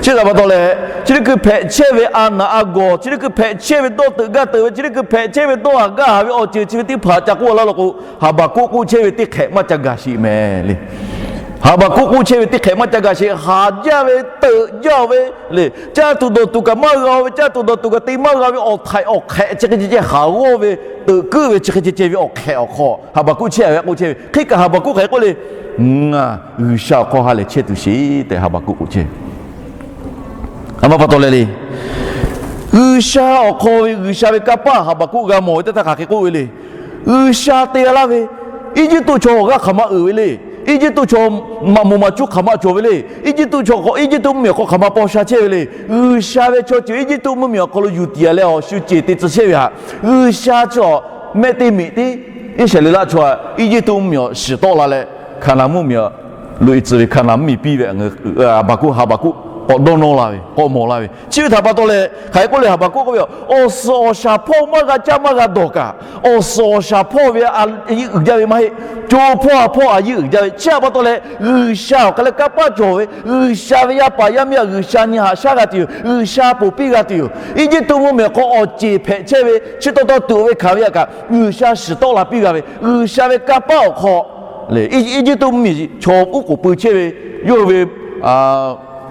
chi htaꞈ pa taw leh chi teˇ hkui hpehꞈ chehˇ ve a naˍ a gawˬ, chi teˇ hkui hpehꞈ chehˇ ve dawˇ teuꞈ gaˇ teuꞈ ve, chi teˇ hkui hpehꞈ chehˇ ve dawˇ haˍ gaˇ haˍ ve awˬ ceuˬ chi ve teˇ hpaˍ ca k'oˆ laˇ law k'o, Haˍbaˍkuˆ k'oˆ chehˇ ve teˇ hk'ehꞈ maˇ ca gaˬ sheˍ mehˍ le. Haˍbaˍkuˆ k'oˆ chehˇ ve teˇ hk'ehꞈ maˇ ca gaˬ sheˍ. Haˍ jaˇ ve, teuꞈ jaˇ ve le, caˇ tuˬ dawˬ tuˬ kaꞈ maˇ g'a ve, caˇ tuˬ dawˬ tuˬ kaꞈ te maˇ g'a ve awˬ htaiꞈ awˬ hk'ehꞈ chi hk'e ceh ceh haˍ g'awˇ ve, teuꞈ keuˆ ve chi hk'e ceh ceh ve awˬ hk'ehꞈ awˬ hk'aw Haˍbaˍkuˆ chehˇ ve k'oˆ chehˇ ve. Hk'e kaꞈ Haˍbaˍkuˆ hk'aˬ hk'e k'oˆ le, Ngaˬ G'uiˬsha awˬ hk'aw ha lehˬ chehˇ tuˬ sheˍ tehꞈ Haˍbaˍkuˆ k'oˆ chehˇ ve. A ma pa taw leh le, G'uiˬsha awˬ hk'aw ve, G'uiˬsha ve kanˇ paˆ Haˍbaˍkuˆ g'a mawˬ ve teˇ htaˇ hk'aˬ hk'e k'oˆ ve le. G'uiˬsha te laˇ ve, Eˇjiˇtuꞈ chaw awˬ g'aˇ hk'aˬ ma uiˍ ve le. Eˇjiˇtuꞈ chaw maꞈ moˍ maꞈ cuˇ hk'aˬ ma cawˬ ve le. Eˇjiˇtuꞈ chaw hk'aw, Eˇjiˇtuꞈ mvuhˇ miˬ awˬ hk'aw hk'aˬ ma paw sha chehˇ ve le. G'uiˬsha ve chaw ceuˬ Eˇjiˇtuꞈ mvuhˇ miˬ awˬ hk'aw lo yuˬ tiˍ a leh awˬ shu ceˬ te tcuh chehˇ ve htaꞈ G'uiˬsha chi awˬ mehˆ teˇ miꞈ tiˉ Iˉsaˍreˍlaˆ chaw htaꞈ Eˇjiˇtuꞈ mvuhˇ miˬ awˬ shiˍ tawˆ la leh, Hkaˍnanˍ mvuhˇ miˬ awˬ lo e tcuh ve Hkaˍnanˍ mvuhˇ miˬ piˇ ve ngaˬ hui Haˍbaˍkuˆ, Haˍbaˍkuˆ k'awꞈ dawˇ nawˇ la ve, k'awꞈ mawˬ la ve. Chi ve htaꞈ pa taw leh hk'aˬ hk'e k'oˆ le, Haˍbaˍkuˆ k'oˆ ve, Awˬ suhˍ awˬ shaˍ hpawˇ maˇ g'a caˇ maˇ g'a dawˬ kaꞈ, awˬ suhˍ awˬ shaˍ hpawˇ ve a yiˇ uiˍ jaˇ ve maˇ heˆ. Co hpawˇ ha hpawˇ a yiˇ uiˍ jaˇ ve. Chi htaꞈ pa taw leh G'uiˬsha awˬ hk'aˬ leh kanˇ paˆ cawˬ ve, G'uiˬsha ve yaˇ paˍ yaˇ miˇ htaꞈ G'uiˬsha nyi haꞈ shaˉ g'a tuˬ yoˬ. G'uiˬsha ponˬ piˇ g'a tuˬ yoˬ. Eˇjiˇtuꞈ mvuhˇ miˬ awˬ hk'aw awˬ ceˬ hpehꞈ chehˇ ve chi taw taw tuˬ ve hkanˍ ve htaꞈ kaꞈ G'uiˬsha shiˍ tawˆ la piˇ g'a ve, G'uiˬsha ve kanˇ paˆ awˬ hk'aw le, Eˇjiˇtuꞈ mvuhˇ miˬ chaw oˉ k'oˍ pui chehˇ ve, yawˇ hui ve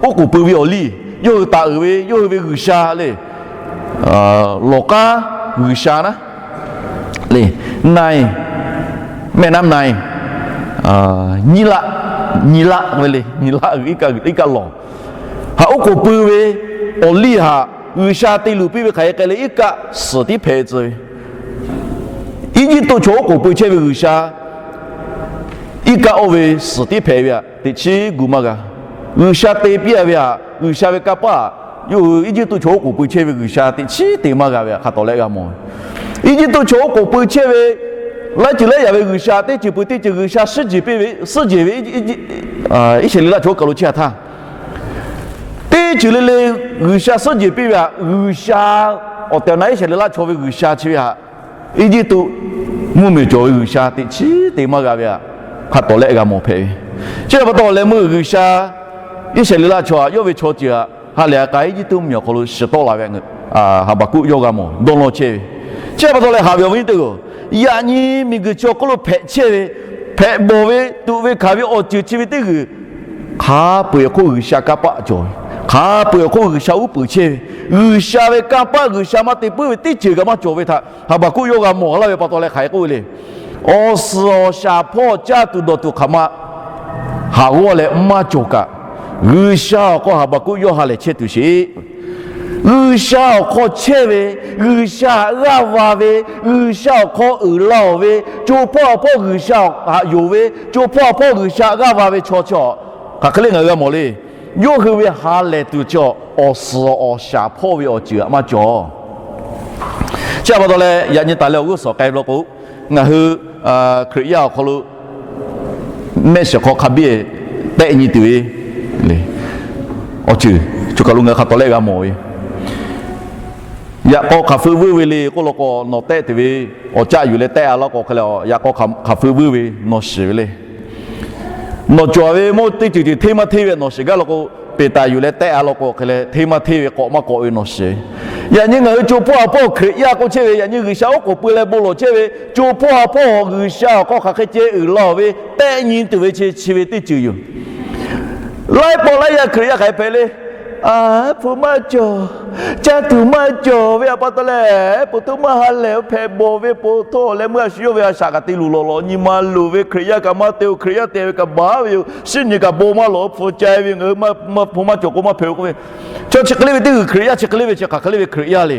oˉ k'oˍ pui ve awˬ liˇ, yawˇ hui taˍ uiˍ ve, yawˇ hui ve g'uiˬsha le, lawˬ k'aˉ g'uiˬsha naˉ le, แม่น้ำไนล์ nyiˇ laˆ, nyiˇ laˆ ve le, nyiˇ laˆ iˉ kaˆ lawˬ htaꞈ oˉ k'oˍ pui ve awˬ liˇ htaꞈ G'uiˬsha te luˬ piˇ ve hk'aˬ hk'e k'ai leh iˉ kaˆ suhˍ tiˉ hpehꞈ tcuh ve. Eˇjiˇtuꞈ chaw oˉ k'oˍ pui chehˇ ve g'uiˬsha iˉ kaˆ oˇ ve suhˍ tiˉ hpehꞈ ve htaꞈ teꞈ chiˉ gu maˇ g'a. G'uiˬsha te piˇ a ve htaꞈ, G'uiˬsha ve kanˇ paˆ htaꞈ yawˇ hui Eˇjiˇtuꞈ chaw oˉ k'oˍ pui chehˇ ve g'uiˬsha teꞈ chiˉ te maˇ g'a ve htaꞈ hk'a tawˍ leh g'a mawˬ ve. Eˇjiˇtuꞈ chaw oˉ k'oˍ pui chehˇ ve laiˉ ceuˬ laiˉ yaꞈ ve g'uiˬsha teˇ ceuˬ peuˬ teˇ ceuˬ g'uiˬsha suhˉ jeˬ piˇ ve, suhˉ jeˬ ve Iˉsaˍreˍlaˆ chaw oˇ kaˬ lo chehˇ htaˇ, teˇ ceuˬ le le g'uiˬsha suhˉ jeˬ piˇ ve htaꞈ G'uiˬsha awˬ tehˬ awˬ na Iˉsaˍreˍlaˆ chaw ve g'uiˬsha chi ve htaꞈ Eˇjiˇtuꞈ mvuhˇ miˬ cawˬ ve g'uiˬsha teꞈ chiˉ te maˇ g'a ve htaꞈ hk'a tawˍ leh g'a mawˬ hpehꞈ ve. Chi htaꞈ pa taw leh meuˇ G'uiˬsha Iˉsaˍreˍlaˆ chaw htaꞈ yawˇ ve chaw ceuˬ htaꞈ ha lehˬ ha k'a Eˇjiˇtuꞈ mvuhˇ miˬ awˬ hk'aw lo shiˍ tawˆ la ve Haˍbaˍkuˆ yawˇ g'a mawˬ dawˇ nawˇ chehˇ ve. Chi htaꞈ pa taw leh haꞈ ve awˬ viˉ teˇ g'aˇ, yaꞈ nyi miˬguiˬ chi awˬ hk'oˆ lo hpehꞈ chehˇ ve, hpehꞈ bawˬ ve, tuꞈ ve hkanˍ ve awˬ ceuˬ chi ve teˇ g'uiˬ hk'a peu-eˬ awˬ hk'oˆ G'uiˬsha kanˇ paˆ cawˬ ve, hk'a peu-eˬ awˬ hk'oˆ G'uiˬsha uˉ peunˍ chehˇ ve, G'uiˬsha ve kanˇ paˆ G'uiˬsha maˇ te puiˉ ve teˇ ceuˬ kaꞈ maˇ cawˬ ve htaꞈ Haˍbaˍkuˆ yawˇ g'a mawˬ laˇ ve pa taw leh hk'aˬ hk'e k'oˆ ve le. Awˬ suhˍ awˬ shaˍ hpawˇ caˇ tuˬ dawˬ tuˬ hk'aˬ ma haˍ g'awˇ leh maˇ cawˬ kaꞈ, G'uiˬsha awˬ hk'aw Haˍbaˍkuˆ yawˇ ha lehˬ chehˇ tuˬ sheˍ. G'uiˬsha awˬ hk'aw chehˇ ve, G'uiˬsha g'aˇ va ve, G'uiˬsha awˬ hk'aw uiˍ la-oˬ ve, co hpawˇ ha hpawˇ G'uiˬsha htaꞈ yonˍ ve, co hpawˇ ha hpawˇ G'uiˬsha g'aˇ va ve chaw chi hk'aˬ hk'e le ngaˬ hui g'a mawˬ le. Yawˇ hui ve ha lehˬ tuˬ chi awˬ suhˍ awˬ shaˍ hpawˇ ve awˬ ceuˬ htaꞈ maˇ cawˬ. Chi htaꞈ pa taw leh yaꞈ nyi taˍ leh awˬ g'uˇ suhˍ k'ai lo k'o, ngaˬ hui Hkriꞈ yaˇ awˬ hk'aw lo mehˆ shiˍ hk'aw hk'a biˇ tehˆ nyi tuˬ ve le, awˬ ceuˬ choˬ kaˬ lo ngaˬ hui hk'a tawˍ leh g'a mawˬ ve. Yaꞈ k'aw hk'aˬ feu vuiˇ ve le k'oˆ law k'o, nawˬ tehˆ tuˬ ve awˬ caˆ yuˬ leh tehˆ a law k'o hk'e le, yaꞈ k'aw hk'aˬ feu vuiˇ ve nawˬ shiˍ ve le. Nawˬ cawˬ ve mawˇ teˇ ceuˬ ceuˬ hteˇ maˇ hteˇ ve nawˬ shiˍ gaˇ law k'o, peˍ taˍ yuˬ leh tehˆ a law k'o hk'e le, hteˇ maˇ hteˇ ve k'awꞈ maˇ k'awꞈ ve nawˬ shiˍ. Yaꞈ nyi ngaˬ hui co hpawˇ ha hpawˇ Hkriꞈ yaˇ k'oˆ chehˇ ve, yaꞈ nyi G'uiˬsha oˉ k'oˍ pui leh bon lawˬ chehˇ ve, co hpawˇ ha hpawˇ G'uiˬsha awˬ hk'aw hk'aˬ hk'e ceh uiˍ la-oˬ ve tehˆ nyi tuˬ ve chi chi ve teˇ ceuˬ yoˬ. Laiˉ pawˆ laiˉ yaˇ Hkriꞈ yaˇ hk'aˬ hk'e hpehꞈ le. Aˬ, hpu maˇ cawˬ, caˇ tuˬ maˇ cawˬ ve htaꞈ pa taw leh, hpu htoˆ maˇ ha lehˬ, hpehꞈ bawˬ ve po htawˇ leh meuˇ a shu yawˇ ve a shaꞈ kaꞈ te luˬ lawˬ lawˬ, nyi ma luˬ ve Hkriꞈ yaˇ kaꞈ maˇ te-o, Hkriꞈ yaˇ te ve kaꞈ baˬ ve yoˬ. Shinˉ nyi kaꞈ bon maˇ lawˬ, hpu ca-e ve ngaˬ hui maˇ hpu maˇ cawˬ k'o maˇ hpehꞈ-o k'oˆ ve, chaw chi hk'e le ve teˇ g'uiˬ Hkriꞈ yaˇ chi hk'e le ve chi hk'aˬ hk'e le ve Hkriꞈ yaˇ le.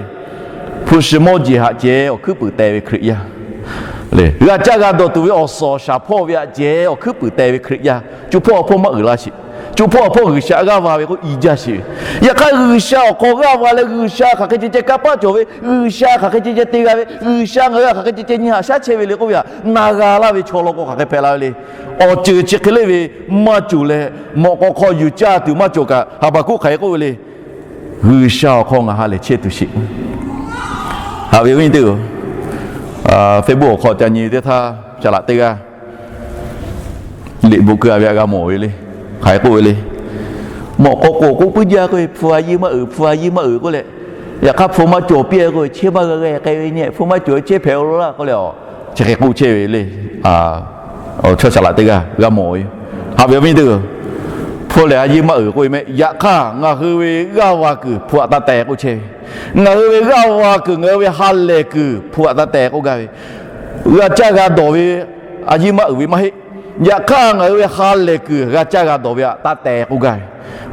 Hpu shi mawˇ jeˬ htaꞈ ceh awˬ hkuiˉ puiˍ teh ve Hkriꞈ yaˇ le. G'a caˇ g'a dawˬ tuˬ ve awˬ suhˍ awˬ shaˍ hpawˇ ve htaꞈ ceh awˬ hkuiˉ puiˍ teh ve Hkriꞈ yaˇ, co hpawˇ awˬ hpawˇ maˇ uiˍ la sheˍ. Co hpawˇ awˬ hpawˇ G'uiˬsha g'aˇ va ve k'o i jaˇ sheˍ ve. Yaꞈ hk'aˇ G'uiˬsha awˬ hk'aw g'aˇ va leh G'uiˬsha hk'aˬ hk'e ceh ceh kanˇ paˆ cawˬ ve, G'uiˬsha hk'aˬ hk'e ceh ceh te g'a ve, G'uiˬsha ngaˬ hui htaꞈ hk'aˬ hk'e ceh ceh nyi haꞈ shaˉ chehˇ ve le k'oˆ ve htaꞈ na g'a laˇ ve chaw law k'o hk'aˬ hk'e hpehꞈ la ve le. Awˬ ceuˬ chi hk'e le ve maˇ cawˬ leh, mawꞈ k'aw hk'aw yuˬ caˇ tuˬ maˇ cawˬ kaꞈ, Haˍbaˍkuˆ hk'aˬ hk'e k'oˆ ve le. G'uiˬsha awˬ hk'aw ngaˬ ha lehˬ chehˇ tuˬ sheˍ. Haꞈ ve awˬ viˉ teˇ g'aˇ, Facebook awˬ hk'aw ca nyi teˇ htaˇ ca laꞈ teˇ g'aˇ Liꞈ bvuhꞈ keu a ve htaꞈ g'a mawˬ ve le. Hk'aˬ hk'e k'oˆ ve le. Mawꞈ k'aw k'o k'oˆ puiˉ jaˇ k'oˆ ve, hpu a yeˇ maˇ uiˍ, hpu a yeˇ maˇ uiˍ k'oˆ leh, yaꞈ hk'aˇ hpu maˇ cawˬ piˇ k'oˆ ve, chehˇ maˇ g'a g'a k'ai ve nyi, hpu maˇ cawˬ ve chehˇ hpehꞈ-o laˇ k'oˆ leh, chi hk'e k'oˆ chehˇ ve le. Chaw shaˍ laꞈ teˇ g'aˇ g'a mawˬ ve. Haꞈ ve awˬ viˉ nyi teˇ-oˬ, hpu lehˬ a yeˇ maˇ uiˍ k'oˆ ve mehˆ. Yaꞈ hk'aˇ ngaˬ hui ve g'aˇ va kuiˬ hpu htaꞈ taˇ teh k'oˆ chehˇ ve. Ngaˬ hui ve g'aˇ va kuiˬ, ngaˬ hui ve ha lehˬ kuiˬ hpu htaꞈ taˇ teh k'oˆ gaˇ ve. G'a caˇ g'a dawˬ ve a yeˇ maˇ uiˍ ve maˇ heˆ. Yaꞈ hk'aˇ ngaˬ hui ve ha lehˬ kuiˬ g'a caˇ g'a dawˬ ve htaꞈ taˇ teh k'oˆ gaˇ ve.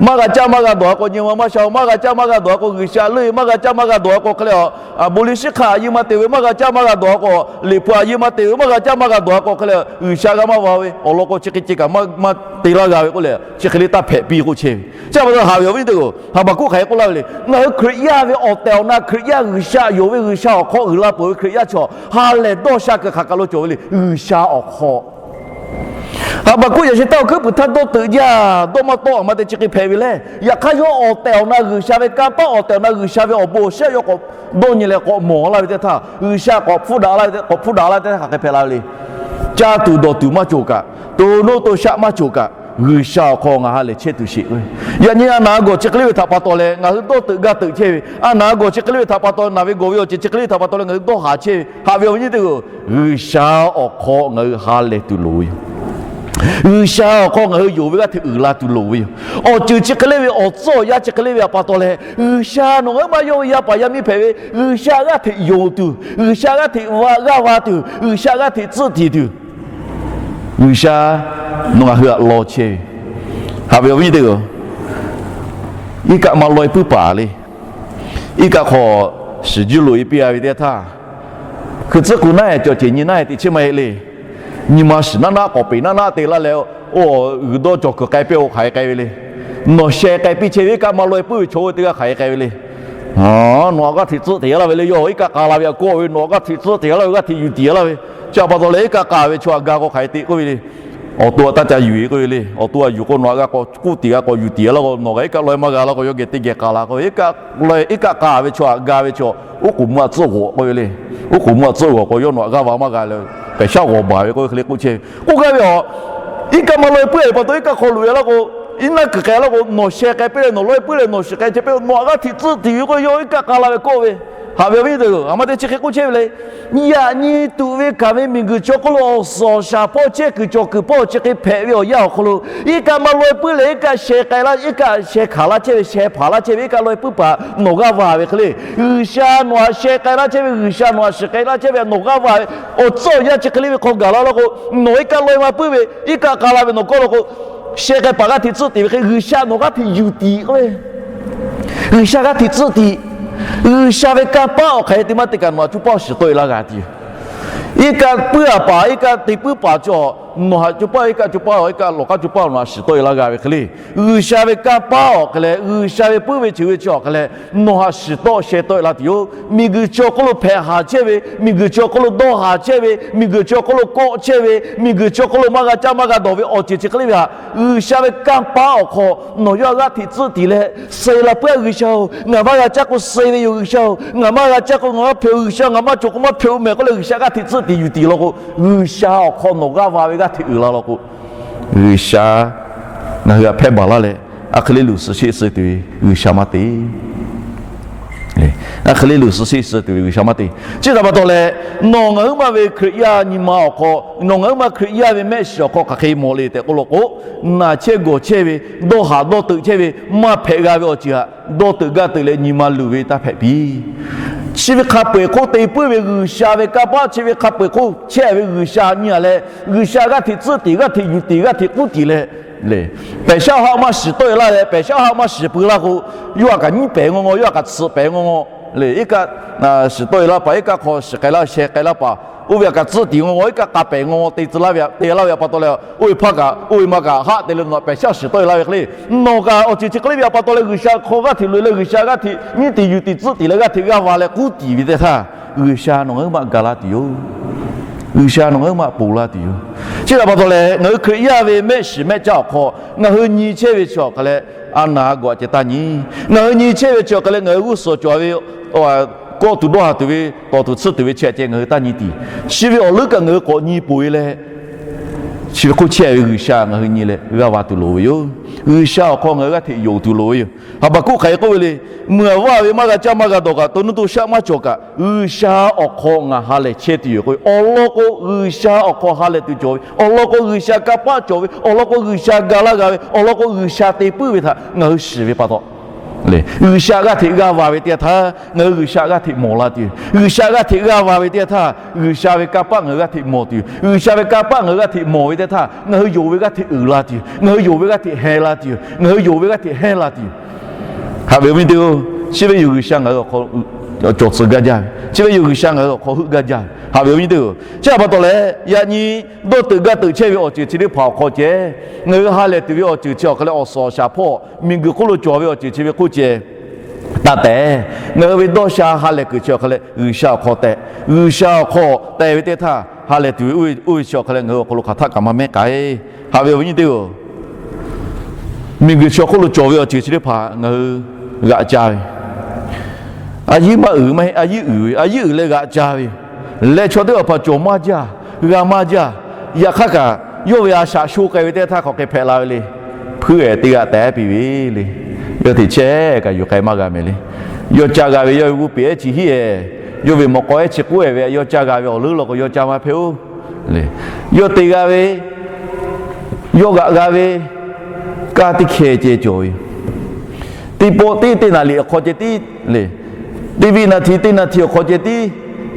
Maˇ g'a caˇ maˇ g'a dawˬ a k'o, nyi ma maˇ sha-o. Maˇ g'a caˇ maˇ g'a dawˬ a k'o, G'uiˬsha leuˆ ve. Maˇ g'a caˇ maˇ g'a dawˬ a k'o hk'e leh, a, bon liˇ shiˉ hk'aˇ a yeˇ maˇ te ve. Maˇ g'a caˇ maˇ g'a dawˬ a k'o, Liꞈ hpu a yeˇ maˇ te ve. Maˇ g'a caˇ maˇ g'a dawˬ a k'o hk'e leh, G'uiˬsha g'a maˇ va ve awˬ lawn k'o, chi hk'e ceh kaꞈ maˇ te laˇ g'a ve k'oˆ leh, chi hk'e le taˇ hpehꞈ piˇ k'oˆ chehˇ ve. Chi pa taw haꞈ ve awˬ viˉ nyi teˇ-oˬ, Haˍbaˍk'uˆ hk'aˬ hk'e k'oˆ laˇ ve le. Ngaˬ hui Hkriꞈ yaˇ ve awˬ tehˬ awˬ na Hkriꞈ yaˇ, G'uiˬsha yonˍ ve G'uiˬsha awˬ hk'aw uiˍ la peuˬ ve Hkriꞈ yaˇ chaw, ha lehˬ dawˇ sha kuiˬ hk'aˬ kaˬ lo cawˬ ve le. G'uiˬsha awˬ hk'aw Haˍbaˍk'uˆ yaꞈ sheh taˇ awˬ hkuiˉ puiˍ htaˇ dawˇ teuꞈ jaˇ, dawˇ maˇ tawˆ, a ma te chi hk'e hpehꞈ ve le. Yaꞈ hk'aˇ yawˇ awˬ tehˬ awˬ na G'uiˬsha ve kanˇ paˆ, awˬ tehˬ awˬ na G'uiˬsha ve awˬ bon awˬ shiˉ yawˇ k'awꞈ dawˇ nyi leh k'awꞈ mawˬ laˇ ve teˇ htaˇ, G'uiˬsha k'awꞈ hpuˇ daꞈ laˇ ve, k'awꞈ hpuˇ daꞈ laˇ ve teˇ htaˇ hk'aˬ hk'e hpehꞈ la ve le. Caˇ tuˬ dawˬ tuˬ maˇ cawˬ kaꞈ, to nuˇ to shaˆ maˇ cawˬ kaꞈ, G'uiˬsha awˬ hk'aw ngaˬ ha lehˬ chehˇ tuˬ sheˍ k'o ve. Yaꞈ nyi a naˍ gawˬ chi hk'e le ve htaꞈ pa taw leh ngaˬ hui dawˇ teuꞈ gaˇ teuꞈ chehˇ ve. A naˍ gawˬ chi hk'e le ve htaꞈ pa taw, naˬ ve gawˬ ve awˬ ceuˬ chi hk'e le ve htaꞈ pa taw leh ngaˬ hui dawˇ haˍ chehˇ ve. Haꞈ ve awˬ viˉ nyi teˇ-oˬ, G'uiˬsha awˬ hk'aw ngaˬ hui ha lehˬ tuˬ loˍ ve yoˬ. G'uiˬsha awˬ hk'aw ngaˬ hui yonˍ ve g'aˇ hteꞈ uiˍ la tuˬ loˍ ve yoˬ. Awˬ ceuˬ chi hk'e le ve, awˬ tcuhˉ awˬ yanˇ chi hk'e le ve htaꞈ pa taw leh, G'uiˬsha nawˬ ngaˬ hui maˇ yawˇ ve yaˇ paˍ yaˇ miˇ hpehꞈ ve, G'uiˬsha g'aˇ hteꞈ yonˍ tuˬ, G'uiˬsha g'aˇ hteꞈ g'aˇ va tuˬ, G'uiˬsha g'aˇ hteꞈ tcuhˆ tiˍ tuˬ, G'uiˬsha nawˬ ngaˬ hui htaꞈ law chehˇ ve. Haꞈ ve awˬ viˉ nyi teˇ-oˬ, iˉ kaˆ maˇ laweh puiˉ paˍ le. Iˉ kaˆ hk'aw shiˍ juˇ loꞈ-e piˇ-a ve teˇ htaˇ, hkui tcuhˉ k'u naˉ-e cawˬ ceˬ nyi naˉ-e teꞈ chehˇ maˇ heˆ le. Nyi ma shiˍ naˉ naˉ k'awꞈ peˍ naˉ naˉ te laˇ leh, oˇ g'uiˬ dawˇ cawˬ kuiˬ k'ai piˇ-o hk'aˬ hk'e k'ai ve le. Nawˬ sheh k'ai piˇ chehˇ ve iˉ kaˆ maˇ laweh puiˉ ve chaw oˇ ve teˇ g'aˇ hk'aˬ hk'e k'ai ve le. Nawˬ g'aˇ hteꞈ tcuhˆ tiˍ laˇ ve le. Yawˇ iˉ kaˆ k'a la ve htaꞈ kawˆ ve, nawˬ g'aˇ hteꞈ tcuhˆ tiˍ laˇ ve, g'aˇ hteꞈ yuˬ tiˍ laˇ ve. Chi htaꞈ pa taw leh iˉ kaˆ k'a ve chaw htaꞈ ga k'o hk'aˬ hk'e te k'oˆ ve le. Awˬ to htaꞈ taˇ ca yuˬ-e k'oˆ ve le. Awˬ to htaꞈ yuˬ k'o nawˬ htaꞈ g'a k'awꞈ k'uˇ tiˍ g'a k'awꞈ yuˬ tiˍ laˇ k'o, nawˬ kaꞈ iˉ kaˆ laweh maˇ g'a laˇ k'o, yawˇ geh teˇ geh k'a la k'oˆ ve. Iˉ kaˆ k'a ve chaw htaꞈ ga ve chaw, oˉ k'oˍ mvuh htaꞈ tcuhˆ g'awˬ k'oˆ ve le. Oˉ k'oˍ mvuh htaꞈ tcuhˆ g'awˬ k'o yawˇ nawˬ htaꞈ g'aˇ va maˇ g'a leh, pehˬ shaˉ g'awˬ baˬ ve k'oˆ ve hk'e le k'oˆ chehˇ ve. K'oˆ gaˇ ve a, iˉ kaˆ maˇ laweh puiˉ ve pa taw iˉ kaˆ hk'aw loꞈ-e laˇ k'o, iˉ naˆ kuiˬ k'ai laˇ k'o, nawˬ sheh k'ai piˇ leh nawˬ laweh puiˉ leh nawˬ shiˍ k'ai chehˇ piˇ, nawˬ htaꞈ g'aˇ hteꞈ tcuhˆ tiˍ ve k'oˆ ve, yawˇ iˉ kaˆ k'a la ve kawˆ ve. Haꞈ ve awˬ viˉ nyi teˇ-oˬ, a ma te chi hk'e k'oˆ chehˇ ve le. Yaꞈ nyi tuꞈ ve kaˍ ve miˬguiˬ chaw hk'oˆ lo awˬ suhˍ awˬ shaˍ hpawˇ chehˇ kuiˬ cawˬ kuiˬ hpawˇ chi hk'e hpehꞈ ve awˬ yanˇ awˬ hk'aw lo, iˉ kaˆ maˇ laweh puiˉ leh iˉ kaˆ sheh k'ai laˇ, iˉ kaˆ sheh hkanˍ laˇ chehˇ ve, sheh hpanˍ laˇ chehˇ ve iˉ kaˆ laweh puiˉ paˍ nawˬ g'aˇ va ve hk'e le. G'uiˬsha nawˬ htaꞈ sheh k'ai laˇ chehˇ ve, G'uiˬsha nawˬ htaꞈ shiˍ k'ai laˇ chehˇ ve nawˬ g'aˇ va ve awˬ tcuhˉ awˬ yanˇ chi hk'e le ve hk'aw gaˬ la laˇ k'o, nawˬ iˉ kaˆ laweh maˇ puiˉ ve, iˉ kaˆ k'a la ve nawˬ kawˆ law k'o, sheh k'ai paˍ g'aˇ hteꞈ tcuhˆ tiˍ ve hk'e G'uiˬsha nawˬ g'aˇ hteꞈ yuˬ tiˍ k'oˆ ve. G'uiˬsha g'aˇ hteꞈ tcuhˆ tiˍ. G'uiˬsha ve kanˇ paˆ awˬ hk'aˬ hk'e te maˇ te kaꞈ nawˬ htaꞈ cuˇ paˇ shiˍ tawˆ-e laˇ g'a tuˬ yoˬ. Iˉ kaˆ puiˉ-a paˍ, iˉ kaˆ te puiˉ paˍ cawˬ, nawˬ htaꞈ cuˇ paˇ iˉ kaˆ cuˇ paˇ, iˉ kaˆ lawˬ k'aˉ cuˇ paˇ nawˬ htaꞈ shiˍ tawˆ-e laˇ g'a ve hk'e le. G'uiˬsha ve kanˇ paˆ awˬ hk'e leh, G'uiˬsha ve puiˉ ve ceuˬ ve chi awˬ hk'e leh, nawˬ htaꞈ shiˍ tawˆ sheh tawˆ-e laˇ tuˬ yoˬ. Miˬguiˬ chi awˬ hk'oˆ lo hpehꞈ haˍ chehˇ ve, miˬguiˬ chi awˬ hk'oˆ lo dawˇ haˍ chehˇ ve, miˬguiˬ chi awˬ hk'oˆ lo kawˆ chehˇ ve, miˬguiˬ chi awˬ hk'oˆ lo maˇ g'a caˇ maˇ g'a dawˬ ve awˬ ceuˬ chi hk'e le ve htaꞈ, G'uiˬsha ve kanˇ paˆ awˬ hk'aw nawˬ yawˇ g'aˇ hteꞈ tcuhˆ tiˍ leh suh-e la puiˉ-a G'uiˬsha-oˬ. Ngaˬ maˇ g'a caˇ k'o suh-e ve yoˬ G'uiˬsha-oˬ. Ngaˬ maˇ g'a caˇ k'o ngaˬ maˇ hpehꞈ-oˬ G'uiˬsha, ngaˬ maˇ cawˬ k'o maˇ hpehꞈ-oˬ mehˍ k'oˆ leh G'uiˬsha g'aˇ hteꞈ tcuhˆ tiˍ yuˬ tiˍ law k'o, G'uiˬsha awˬ hk'aw nawˬ g'aˇ va ve g'aˇ hteꞈ uiˍ la law k'o, G'uiˬsha ngaˬ hui htaꞈ hpehˇ baˬ laˇ leh, a hk'e le luˬ suh sheˆ suh tuˬ ve G'uiˬsha maˇ te. A hk'e le luˬ suh sheˆ suh tuˬ ve G'uiˬsha maˇ te. Chi htaꞈ pa taw leh, nawˬ ngaˬ huiˉ ma ve Hkriꞈ yaˇ nyi ma awˬ hk'aw, nawˬ ngaˬ huiˉ ma Hkriꞈ yaˇ ve mehˆ shiˍ awˬ hk'aw hk'aˬ hk'e mawˬ le tehꞈ k'oˆ law k'o, naˬ chehˇ gawˬ chehˇ ve, dawˇ haˍ dawˇ teuꞈ chehˇ ve, maˇ hpehꞈ g'a ve awˬ ceuˬ htaꞈ dawˇ teuꞈ gaˇ teuꞈ leh nyi ma luˬ ve taˇ hpehꞈ piˇ. Chi ve hk'a peu-eˬ hk'oˆ te puiˉ ve G'uiˬsha ve kanˇ paˆ chi ve hk'a peu-eˬ hk'oˆ chehˇ ve G'uiˬsha nyi-a leh, G'uiˬsha g'aˇ hteꞈ tcuhˆ tiˍ, g'aˇ hteꞈ yuˬ tiˍ, g'aˇ hteꞈ k'uˉ tiˍ leh, pehˬ shaˉ haˆ maˇ shiˍ tawˆ-e laˇ leh, pehˬ shaˉ haˆ maˇ shiˍ pui laˇ k'o, yawˇ htaꞈ kaꞈ nyiˉ pehˍ ngaw ngaw, yawˇ htaꞈ kaꞈ tsuhꞈ pehˍ ngaw ngaw le. Iˉ kaˆ shiˍ tawˆ-e laˇ paˍ, iˉ kaˆ hk'aw shiˍ k'ai laˇ, sheh k'ai laˇ paˍ, oˇ ve htaꞈ kaꞈ tcuhˆ tiˍ ngaw ngaw, iˉ kaˆ k'a pehˍ ngaw ngaw te tcuh laˇ ve, te laˇ ve htaꞈ pa taw leh, oˇ ve hpaˇ kaꞈ oˇ ve ma kaꞈ haˆ te leh nawˬ pehˬ shaˉ shiˍ tawˆ-e laˇ ve hk'e le. Nawˬ kaꞈ awˬ ceuˬ chi hk'e le ve htaꞈ pa taw leh G'uiˬsha hk'aw g'aˇ hteꞈ loꞈ-e leh G'uiˬsha g'aˇ hteꞈ nyiˉ tiˍ yuˬ tiˍ tcuhˆ tiˍ leh g'aˇ hteꞈ g'aˇ va leh k'uˉ tiˍ ve teˇ htaˇ, G'uiˬsha nawˬ ngaˬ huiˉ ma ga laˇ tuˬ yoˬ. G'uiˬsha nawˬ ngaˬ huiˉ ma ponˬ laˇ tuˬ yoˬ. Chi htaꞈ pa taw leh ngaˬ hui Hkriꞈ yaˇ ve mehˆ shiˍ mehˆ caˇ awˬ hk'aw ngaˬ hui nyi chehˇ ve chi awˬ hk'aˬ leh, a naˍ a gawˬ a ceh taˇ nyi. Ngaˬ hui nyi chehˇ ve chi awˬ hk'aˬ leh ngaˬ hui g'uˇ suhˍ cawˬ ve kawˆ tuˬ dawˇ haˍ tuˬ ve, tawˍ tuˬ tsuhˇ tuˬ ve chi a ceh ngaˬ hui taˇ nyi tiˍ. Chi ve awˬ leuˉ kaꞈ ngaˬ hui k'awꞈ nyi peuˬ-e leh, chi ve hk'oˆ chehˇ ve G'uiˬsha ngaˬ hui nyi leh g'aˇ va tuˬ loˍ ve yoˬ. G'uiˬsha awˬ hk'aw ngaˬ hui g'aˇ hteꞈ yonˍ tuˬ loˍ ve yoˬ. Haˍbaˍkuˆ hk'aˬ hk'e k'oˆ ve le. Meuˬ aˬ vaˇ ve maˇ g'a caˇ maˇ g'a dawˬ kaꞈ, to nuˇ to shaˆ maˇ cawˬ kaꞈ, G'uiˬsha awˬ hk'aw ngaˬ ha lehˬ chehˇ tuˬ yoˬ k'o, awˬ lawn k'o G'uiˬsha awˬ hk'aw ha lehˬ tuˬ cawˬ ve, awˬ lawn k'o G'uiˬsha kanˇ paˆ cawˬ ve, awˬ lawn k'o G'uiˬsha ga laˇ g'a ve, awˬ lawn k'o G'uiˬsha te puiˉ ve htaꞈ ngaˬ hui shiˍ ve pa taw, G'uiˬsha g'aˇ hteꞈ g'aˇ va ve teˇ yanˇ htaˇ ngaˬ hui G'uiˬsha g'aˇ hteꞈ mawˬ la tuˬ yoˬ. G'uiˬsha g'aˇ hteꞈ g'aˇ va ve teˇ yanˇ htaˇ G'uiˬsha ve kanˇ paˆ ngaˬ hui g'aˇ hteꞈ mawˬ tuˬ yoˬ. G'uiˬsha ve kanˇ paˆ ngaˬ hui g'aˇ hteꞈ mawˬ ve teˇ htaˇ ngaˬ hui yonˍ ve g'aˇ hteꞈ uiˍ la tuˬ yoˬ. Ngaˬ hui yonˍ ve g'aˇ hteꞈ heh la tuˬ yoˬ. Ngaˬ hui yonˍ ve g'aˇ hteꞈ heh la tuˬ yoˬ. Haꞈ ve awˬ viˉ nyi teˇ-oˬ, chi ve yoˬ G'uiˬsha ngaˬ hui awˬ hk'aw cawˬ tcuh gaˇ jaˇ ve, chi ve yoˬ G'uiˬsha ngaˬ hui awˬ hk'aw heuˆ gaˇ jaˇ ve. Haꞈ ve awˬ viˉ nyi teˇ-oˬ, chi htaꞈ pa taw leh yaꞈ nyi dawˇ teuꞈ gaˇ teuꞈ chehˇ ve awˬ ceuˬ chi teˇ hpaˍ awˬ hk'aw ceh, ngaˬ hui ha lehˬ tuˬ ve awˬ ceuˬ chi awˬ hk'aw leh awˬ suhˍ awˬ shaˍ hpawˇ miˬguiˬ hk'oˆ lo cawˬ ve awˬ ceuˬ chi ve hk'oˆ ceh taˇ tehꞈ, ngaˬ hui ve dawˇ sha ha lehˬ kuiˬ chi awˬ hk'aw leh G'uiˬsha awˬ hk'aw tehꞈ, G'uiˬsha awˬ hk'aw tehꞈ ve teˇ htaˇ ha lehˬ tuˬ ve oˇ ve chi awˬ hk'aw leh ngaˬ hui awˬ hk'aw lo hk'aˬ htaˆ kaꞈ maˇ mehˉ k'ai. Haꞈ ve awˬ viˉ nyi teˇ-oˬ, miˬguiˬ chi awˬ hk'oˆ lo cawˬ ve awˬ ceuˬ chi teˇ hpaˍ ngaˬ hui g'aꞈ ca ve, a yiˉ maˇ uiˍ maˇ heˆ, a yiˉ uiˍ ve, a yiˉ uiˍ leh g'aꞈ ca ve yoˬ. Leh chaw teˇ hpaˍ hpaˍ cawˬ maˇ jaˇ, g'a maˇ jaˇ. Yaꞈ hk'aˇ kaꞈ yawˇ ve a shaꞈ sho k'ai ve teˇ htaˇ hk'aˬ hk'e hpehꞈ la ve le. Hpuiˇ-ehˍ teˇ g'aˇ tehꞈ piˇ ve le. Yawˇ teꞈ chehˇ kaꞈ yuˬ k'ai maˇ g'a mehˍ le. Yawˇ caˇ g'a ve yawˇ ve g'uˇ peˍ ehˉ chi hiˉ-ehˍ, yawˇ ve mawꞈ k'aw ehˉ chi k'oˆ-ehˍ ve, yawˇ caˇ g'a ve awˬ leuˉ law k'o yawˇ caˇ maˇ hpehꞈ-oˬ le. Yawˇ te g'a ve, yawˇ g'aꞈ g'a ve, kaˇ teˇ hkeh ceh cawˬ ve yoˬ. Teˇ pawˆ tiˉ teˇ naˍ riˍ awˬ hk'aw ceh tiˉ le, teˇ viˆ naˍ htiˍ teˇ naˍ htiˍ awˬ hk'aw ceh tiˉ,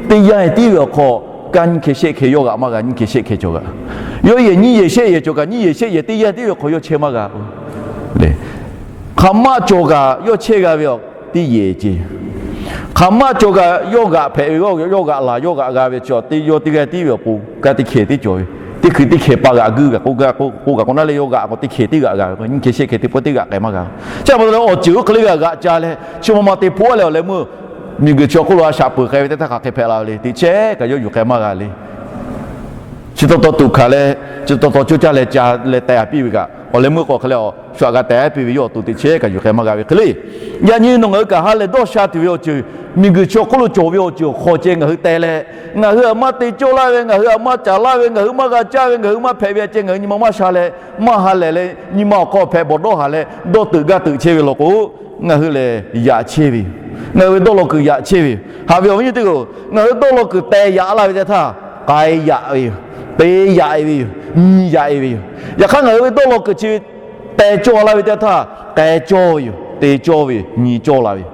teˇ yanˇ tiˉ ve awˬ hk'aw kaˇ nyiˇ hkeh shehˆ hkeh yawˇ g'aꞈ maˇ g'a, nyiˇ hkeh shehˆ hkeh cawˬ g'aꞈ. Yawˇ yehˬ nyiˇ yehˬ shehˆ yehˬ cawˬ kaꞈ nyiˇ yehˬ shehˆ yehˬ teˇ yanˇ tiˉ ve awˬ hk'aw yawˇ chehˇ maˇ g'a le. Hk'aˬ maˇ cawˬ kaꞈ yawˇ chehˇ g'a ve awˬ teˇ yehˬ ceh. Hk'aˬ maˇ cawˬ kaꞈ yawˇ g'aꞈ hpehꞈ ve, yawˇ g'aꞈ laˬ yawˇ g'aꞈ g'a ve chi te yawˇ teˇ g'aˇ tiˉ ve awˬ pon kaˇ teˇ hkeh tiˉ cawˬ ve, teˇ hkui teˇ hkeh pa g'aꞈ guiˇ g'a k'o, k'oˆ kaꞈ k'o naˉ leh yawˇ g'aꞈ k'o teˇ hkeh tiˉ g'aꞈ g'a ve k'o, nyiˇ hkeh shehˆ hkeh teˇ pawˆ teˇ g'aꞈ k'ai maˇ g'a ve. Chi pa taw leh awˬ ceuˬ oˇ hk'e le g'a g'aꞈ ca leh chi ma ma te hpoˆ a leh awˬ leh meuˇ miˬguiˬ chi awˬ hk'oˆ lo a shaꞈ peuˬ k'ai ve teˇ htaˇ hk'aˬ hk'e hpehꞈ la ve le. Teꞈ chehˇ kaꞈ yawˇ yuˬ k'ai maˇ g'a le. Chi taw taw tuꞈ hkanˍ leh, chi taw taw coˇ caˇ leh ca leh teh a piˇ ve kaꞈ, awˬ leh meuˇ k'o hk'e leh awˬ shu aꞈ g'a teh a piˇ ve yawˇ awˬ to teꞈ chehˇ kaꞈ yuˬ k'ai maˇ g'a ve hk'e le. Yaꞈ nyi nawˬ ngaˬ hui kaꞈ ha lehˬ dawˇ sha tuˬ ve awˬ ceuˬ, miˬguiˬ chi awˬ hk'oˆ lo cawˬ ve awˬ ceuˬ awˬ hk'aw ceh ngaˬ hui teh leh, ngaˬ hui aꞈ maˇ te cawˇ laˇ ve, ngaˬ hui aꞈ maˇ caˍ laˇ ve, ngaˬ hui maˇ g'a caˇ ve, ngaˬ hui maˇ hpehꞈ ve aꞈ ceh ngaˬ hui nyi ma maˇ sha leh, maˇ ha lehˬ leh nyi ma awˬ hk'aw hpehꞈ bawˬ dawˇ haˍ leh dawˇ teuꞈ gaˇ teuꞈ chehˇ ve law k'o, ngaˬ hui lehˬ yaꞈ chehˇ ve yoˬ. Ngaˬ hui ve dawˇ law kuiˬ yaꞈ chehˇ ve yoˬ. Haꞈ ve awˬ viˉ nyi teˇ-oˬ, ngaˬ hui dawˇ law kuiˬ teh yaꞈ laˇ ve teˇ htaˇ k'ai yaꞈ ve yoˬ. Te yaꞈ-e ve yoˬ. Nyi yaꞈ-e ve yoˬ. Yaꞈ hk'aˇ ngaˬ hui ve dawˇ law kuiˬ chi teh cawˇ laˇ ve teˇ htaˇ k'ai cawˇ ve yoˬ. Te cawˇ ve yoˬ. Nyi cawˇ la ve yoˬ.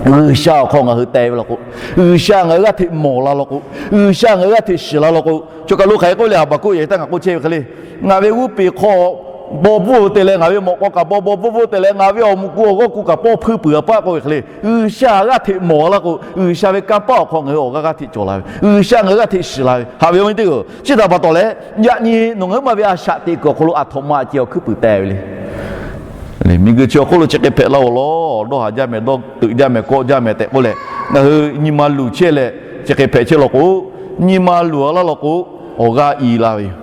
G'uiˬsha awˬ hk'aw ngaˬ hui teh ve law k'o, G'uiˬsha ngaˬ hui g'aˇ hteꞈ mawˬ la law k'o, G'uiˬsha ngaˬ hui g'aˇ hteꞈ shiˍ la law k'o, chaw kaˬ lo hk'aˬ hk'e k'oˆ le, Haˍbaˍkuˆ yehˬ htaˇ ngaˬ k'oˆ chehˇ ve hk'e le, ngaˬ ve g'uˇ peˍ hk'aw baw bvuhˇ te leh, ngaˬ ve mawꞈ k'aw kaꞈ baw baw bvuhˇ bvuhˇ te leh, ngaˬ ve awˬ muꞈ ku awˬ g'awˇ ku kaꞈ pawˇ hpuiˇ peuˬ a paˆ k'oˆ ve hk'e le, G'uiˬsha g'aˇ hteꞈ mawˬ laˇ k'o, G'uiˬsha ve kanˇ paˆ awˬ hk'aw ngaˬ hui awˬ g'aˇ g'aˇ hteꞈ cawˬ la ve, G'uiˬsha ngaˬ hui g'aˇ hteꞈ shiˍ la ve. Haꞈ ve awˬ viˉ teˇ-oˬ, chi htaꞈ pa taw leh yaꞈ nyi nawˬ ngaˬ hui ma ve a shaꞈ teꞈ kuiˬ awˬ hk'aw lo aˬ htoꞈ ma ceh awˬ hkuiˉ puiˍ teh ve le. Miˬguiˬ chi awˬ hk'oˆ lo chi hk'e hpehꞈ la-oˬ law, dawˇ haˍ jaˇ mehˍ, dawˇ teuꞈ jaˇ mehˍ, kawˆ jaˇ mehˍ tehꞈ k'oˆ leh, ngaˬ hui nyi ma luˬ chehˇ leh chi hk'e hpehꞈ chehˇ law k'o, nyi ma luˬ a laˇ law k'o, awˬ g'aˇ i la ve yoˬ.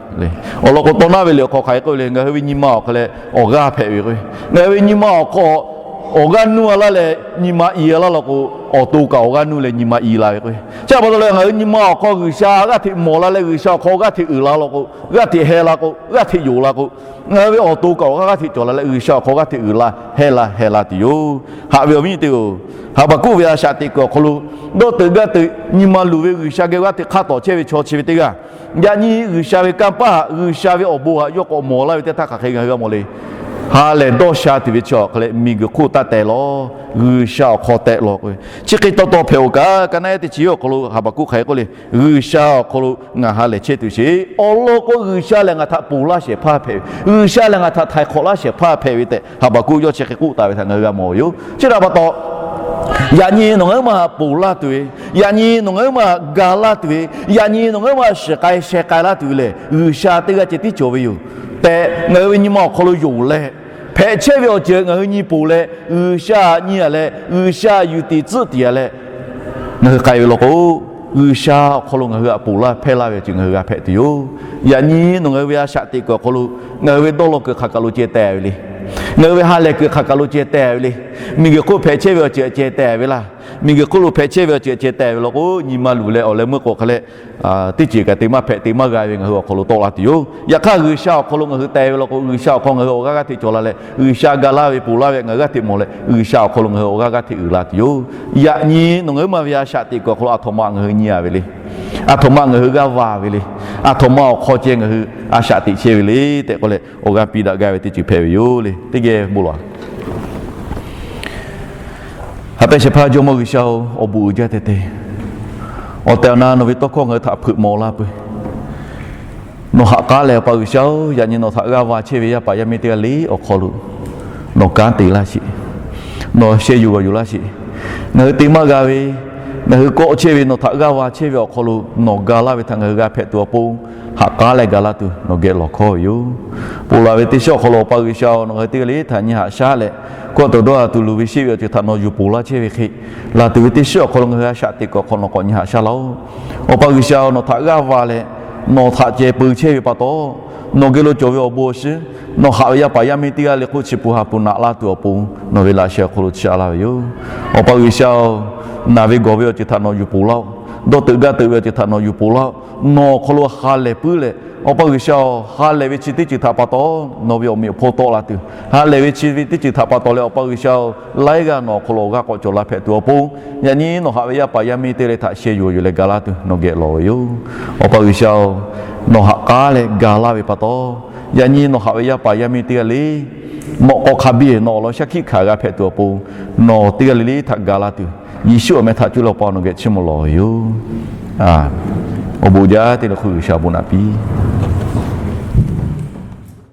Awˬ lawn k'o, tawˇ naˉ ve liꞈ awˬ hk'aw hk'aˬ hk'e k'oˆ le, ngaˬ hui ve nyi ma awˬ hk'aw leh awˬ g'aˇ hpehꞈ ve yoˬ. Ngaˬ hui ve nyi ma awˬ hk'aw awˬ g'aˇ nuˇ a laˇ leh nyi ma i a laˇ law k'o, awˬ to kaꞈ awˬ g'aˇ nuˇ leh nyi ma i la ve k'o, chi pa taw leh ngaˬ hui nyi ma awˬ hk'aw G'uiˬsha g'aˇ hteꞈ mawˬ la leh G'uiˬsha awˬ hk'aw g'aˇ hteꞈ uiˍ la law k'o, g'aˇ hteꞈ heh la k'o, g'aˇ hteꞈ yonˍ la k'o, ngaˬ hui ve awˬ to kaꞈ awˬ g'aˇ g'aˇ hteꞈ cawˬ la leh G'uiˬsha awˬ hk'aw g'aˇ hteꞈ uiˍ la heh la heh la tuˬ yoˬ. Haꞈ ve awˬ viˉ nyi teˇ-oˬ, Haˍbaˍkuˆ ve a shaꞈ teꞈ kuiˬ awˬ hk'aw lo dawˇ teuꞈ gaˇ teuꞈ nyi ma luˬ ve G'uiˬsha geh g'aˇ hteꞈ hk'aˇ tawˍ chehˇ ve chaw chi ve teˇ g'aˇ, yaꞈ nyi G'uiˬsha ve kanˇ paˆ, G'uiˬsha ve awˬ bon htaꞈ yawˇ k'awꞈ mawˬ laˇ ve teˇ htaˇ hk'aˬ hk'e ngaˬ hui g'a mawˬ le. Ha lehˬ dawˇ sha tuˬ ve chi awˬ hk'aw leh miˬguiˬ hk'oˆ taˇ teh law. G'uiˬsha awˬ hk'aw teh law k'o, chi hk'e taw taw hpehꞈ-oˬ kaꞈ, ka naˆ ehˉ teˇ chi awˬ hk'aw lo Haˍbaˍkuˆ hk'aˬ hk'e k'oˆ le, G'uiˬsha awˬ hk'aw lo ngaˬ ha lehˬ chehˇ tuˬ sheˍ. Awˬ lawn k'o G'uiˬsha lehˬ ngaˬ htaꞈ ponˬ laˇ shehˍ hpaˇ hpehꞈ ve, G'uiˬsha lehˬ ngaˬ htaꞈ htaiˍ hk'awꞈ laˇ shehˍ hpaˇ hpehꞈ ve tehꞈ Haˍbaˍkuˆ yawˇ chi hk'e k'oˆ taˍ ve htaꞈ ngaˬ hui g'a mawˬ ve yoˬ. Chi htaꞈ pa taw, yaꞈ nyi nawˬ ngaˬ hui ma ponˬ laˇ tuˬ ve, yaꞈ nyi nawˬ ngaˬ hui ma ga laˇ tuˬ ve, yaꞈ nyi nawˬ ngaˬ hui ma shiˍ k'ai sheh k'ai laˇ tuˬ ve lehˬ, G'uiˬsha teˇ g'aˇ ceh tiˉ cawˬ ve yoˬ tehꞈ ngaˬ hui ve nyi ma awˬ hk'aw lo yonˍ leh, hpehꞈ chehˇ ve awˬ ceuˬ ngaˬ hui nyi ponˬ leh, G'uiˬsha nyi-a leh, G'uiˬsha yuˬ tiˍ tcuhˆ tiˍ-a leh, ngaˬ hui k'ai ve law k'o, G'uiˬsha awˬ hk'aw lo ngaˬ hui htaꞈ ponˬ laˇ hpehˇ laˇ ve awˬ ceuˬ ngaˬ hui g'a hpehꞈ tuˬ yoˬ. Yaꞈ nyi nawˬ ngaˬ hui ve a shaꞈ teꞈ kuiˬ awˬ hk'aw lo ngaˬ hui ve dawˇ law kuiˬ hk'aˬ kaˬ lo ceh teh ve le. Ngaˬ hui ve ha lehˬ kuiˬ hk'aˬ kaˬ lo ceh teh ve le. Miˬguiˬ hk'oˆ hpehꞈ chehˇ ve awˬ ceuˬ ceh teh ve laˇ. Miˬguiˬ hk'oˆ lo hpehꞈ chehˇ ve awˬ ceuˬ ceh teh ve law k'o, nyi ma luˬ leh awˬ leh meuˇ k'o hk'a leh, teˇ ceuˬ kaꞈ te maˇ hpehꞈ te maˇ g'a ve ngaˬ hui awˬ hk'aw lo tawˆ la tuˬ yoˬ. Yaꞈ hk'aˇ G'uiˬsha awˬ hk'aw lo ngaˬ hui teh ve law k'o, G'uiˬsha awˬ hk'aw ngaˬ hui awˬ g'aˇ g'aˇ hteꞈ cawˬ la leh, G'uiˬsha ga laˇ ve ponˬ laˇ ve ngaˬ hui g'aˇ hteꞈ mawˬ leh, G'uiˬsha awˬ hk'aw lo ngaˬ hui awˬ g'aˇ g'aˇ hteꞈ uiˍ la tuˬ yoˬ. Yaꞈ nyi nawˬ ngaˬ hui ma ve a shaꞈ teꞈ kuiˬ awˬ hk'aw lo aˬ htoꞈ ma ngaˬ hui nyi a ve le. Aˬ htoꞈ ma ngaˬ hui g'aˇ va ve le. Aˬ htoꞈ ma awˬ hk'aw ceh ngaˬ hui a shaꞈ teꞈ chehˇ ve le tehꞈ k'oˆ leh, awˬ g'aˇ piˇ daꞈ gaˇ ve teˇ ceuˬ hpehꞈ ve yoˬ le. Teˇ geh bon lawˬ. Haꞈ pehnˇ shehˍ hpaˇ Jawˇmawˇ G'uiˬsha-oˬ, awˬ bon uiˍ jaˇ teh teh. Awˬ tehˬ awˬ na nawˬ ve tawˇ hkawˇ ngaˬ hui htaꞈ hpeuꞈ mawˬ la peuˬ. Nawˬ haꞈ k'aˉ leh, Awˬ pa G'uiˬsha-oˬ, yaꞈ nyi nawˬ htaꞈ g'aˇ va chehˇ ve yaˇ paˍ yaˇ miˇ teˇ g'aˇ le awˬ hk'aw lo nawˬ kanˉ te laˇ sheˍ. Nawˬ sheh yuˬ g'awˬ yuˬ laˇ sheˍ. Ngaˬ hui te maˇ g'a ve, ngaˬ hui kawˆ chehˇ ve, nawˬ htaꞈ g'aˇ va chehˇ ve awˬ hk'aw lo nawˬ ga laˇ ve htaꞈ ngaˬ hui g'a hpehꞈ tuˬ awˬ pon, haꞈ k'aˉ leh ga laˇ tuˬ nawˬ geh lawˬ hkawˇ ve yoˬ. Ponˬ laˬ ve teˇ shiˉ awˬ hk'aw lo Awˬ pa G'uiˬsha-oˬ, nawˬ ngaˬ hui teˇ g'aˇ le htaꞈ nyi haꞈ shaˉ leh, kawˆ tawˍ dawˇ a tuˬ luˬ ve sheˆ ve awˬ ceuˬ htaꞈ nawˬ yuˬ ponˬ laˇ chehˇ ve hk'e, laˬ tuˬ ve teˇ shiˉ awˬ hk'aw lo ngaˬ hui a shaꞈ teꞈ kuiˬ awˬ hk'aw nawˬ k'awꞈ nyi haꞈ shaˉ laˇ-oˆ. Awˬ pa G'uiˬsha-oˬ, nawˬ htaꞈ g'aˇ va leh, nawˬ htaꞈ ceh peu chehˇ ve pa taw, nawˬ geh lo cawˬ ve awˬ bon awˬ shiˍ, nawˬ haꞈ ve yaˇ paˍ yaˇ miˇ teˇ g'aˇ le hk'oˆ chi pun ha pun naꞈ laˇ tuˬ awˬ pon, nawˬ ve laꞈ sheh awˬ hk'aw lo chi a laˇ ve yoˬ. Awˬ pa G'uiˬsha-oˬ, naˬ ve gawˬ ve awˬ ceuˬ htaꞈ nawˬ yuˬ ponˬ laˇ-oˆ. Dawˇ teuꞈ gaˇ teuꞈ ve awˬ ceuˬ htaꞈ nawˬ yuˬ ponˬ laˇ-oˆ. Nawˬ awˬ hk'aw lo ha lehˬ puiˉ leh, Awˬ pa G'uiˬsha-oˬ, ha lehˬ ve chi teˇ ceuˬ htaꞈ pa taw nawˬ ve awˬ meꞈ awˬ hponˇ tawˆ la tuˬ, ha lehˬ ve chi ve teˇ ceuˬ htaꞈ pa taw leh Awˬ pa G'uiˬsha-oˬ, laiˉ g'aˇ nawˬ awˬ hk'aw lo awˬ g'aˇ k'awꞈ cawˬ la hpehꞈ tuˬ awˬ pon, yaꞈ nyi nawˬ haꞈ ve yaˇ paˍ yaˇ miˇ teˇ g'aˇ le htaꞈ sheh yuˬ yuˬ leh ga laˇ tuˬ nawˬ geh lawˬ ve yoˬ. Awˬ pa G'uiˬsha-oˬ, nawˬ haꞈ k'aˉ leh ga laˇ ve pa taw, yaꞈ nyi nawˬ haꞈ ve yaˇ paˍ yaˇ miˇ teˇ g'aˇ le mawꞈ k'aw hk'a biˇ nawˬ awˬ lawn shaˉ hkiˆ hkanˍ g'a hpehꞈ tuˬ awˬ pon, nawˬ teˇ g'aˇ le le htaꞈ ga laˇ tuˬ, Yeˍsuˆ awˬ meh htaꞈ cuˇ leh Awˬ pa nawˬ geh chiˇ mvuh lawˬ ve yoˬ. Awˬ bon jaˇ teˇ le hk'oˆ G'uiˬsha bon naꞈ piˇ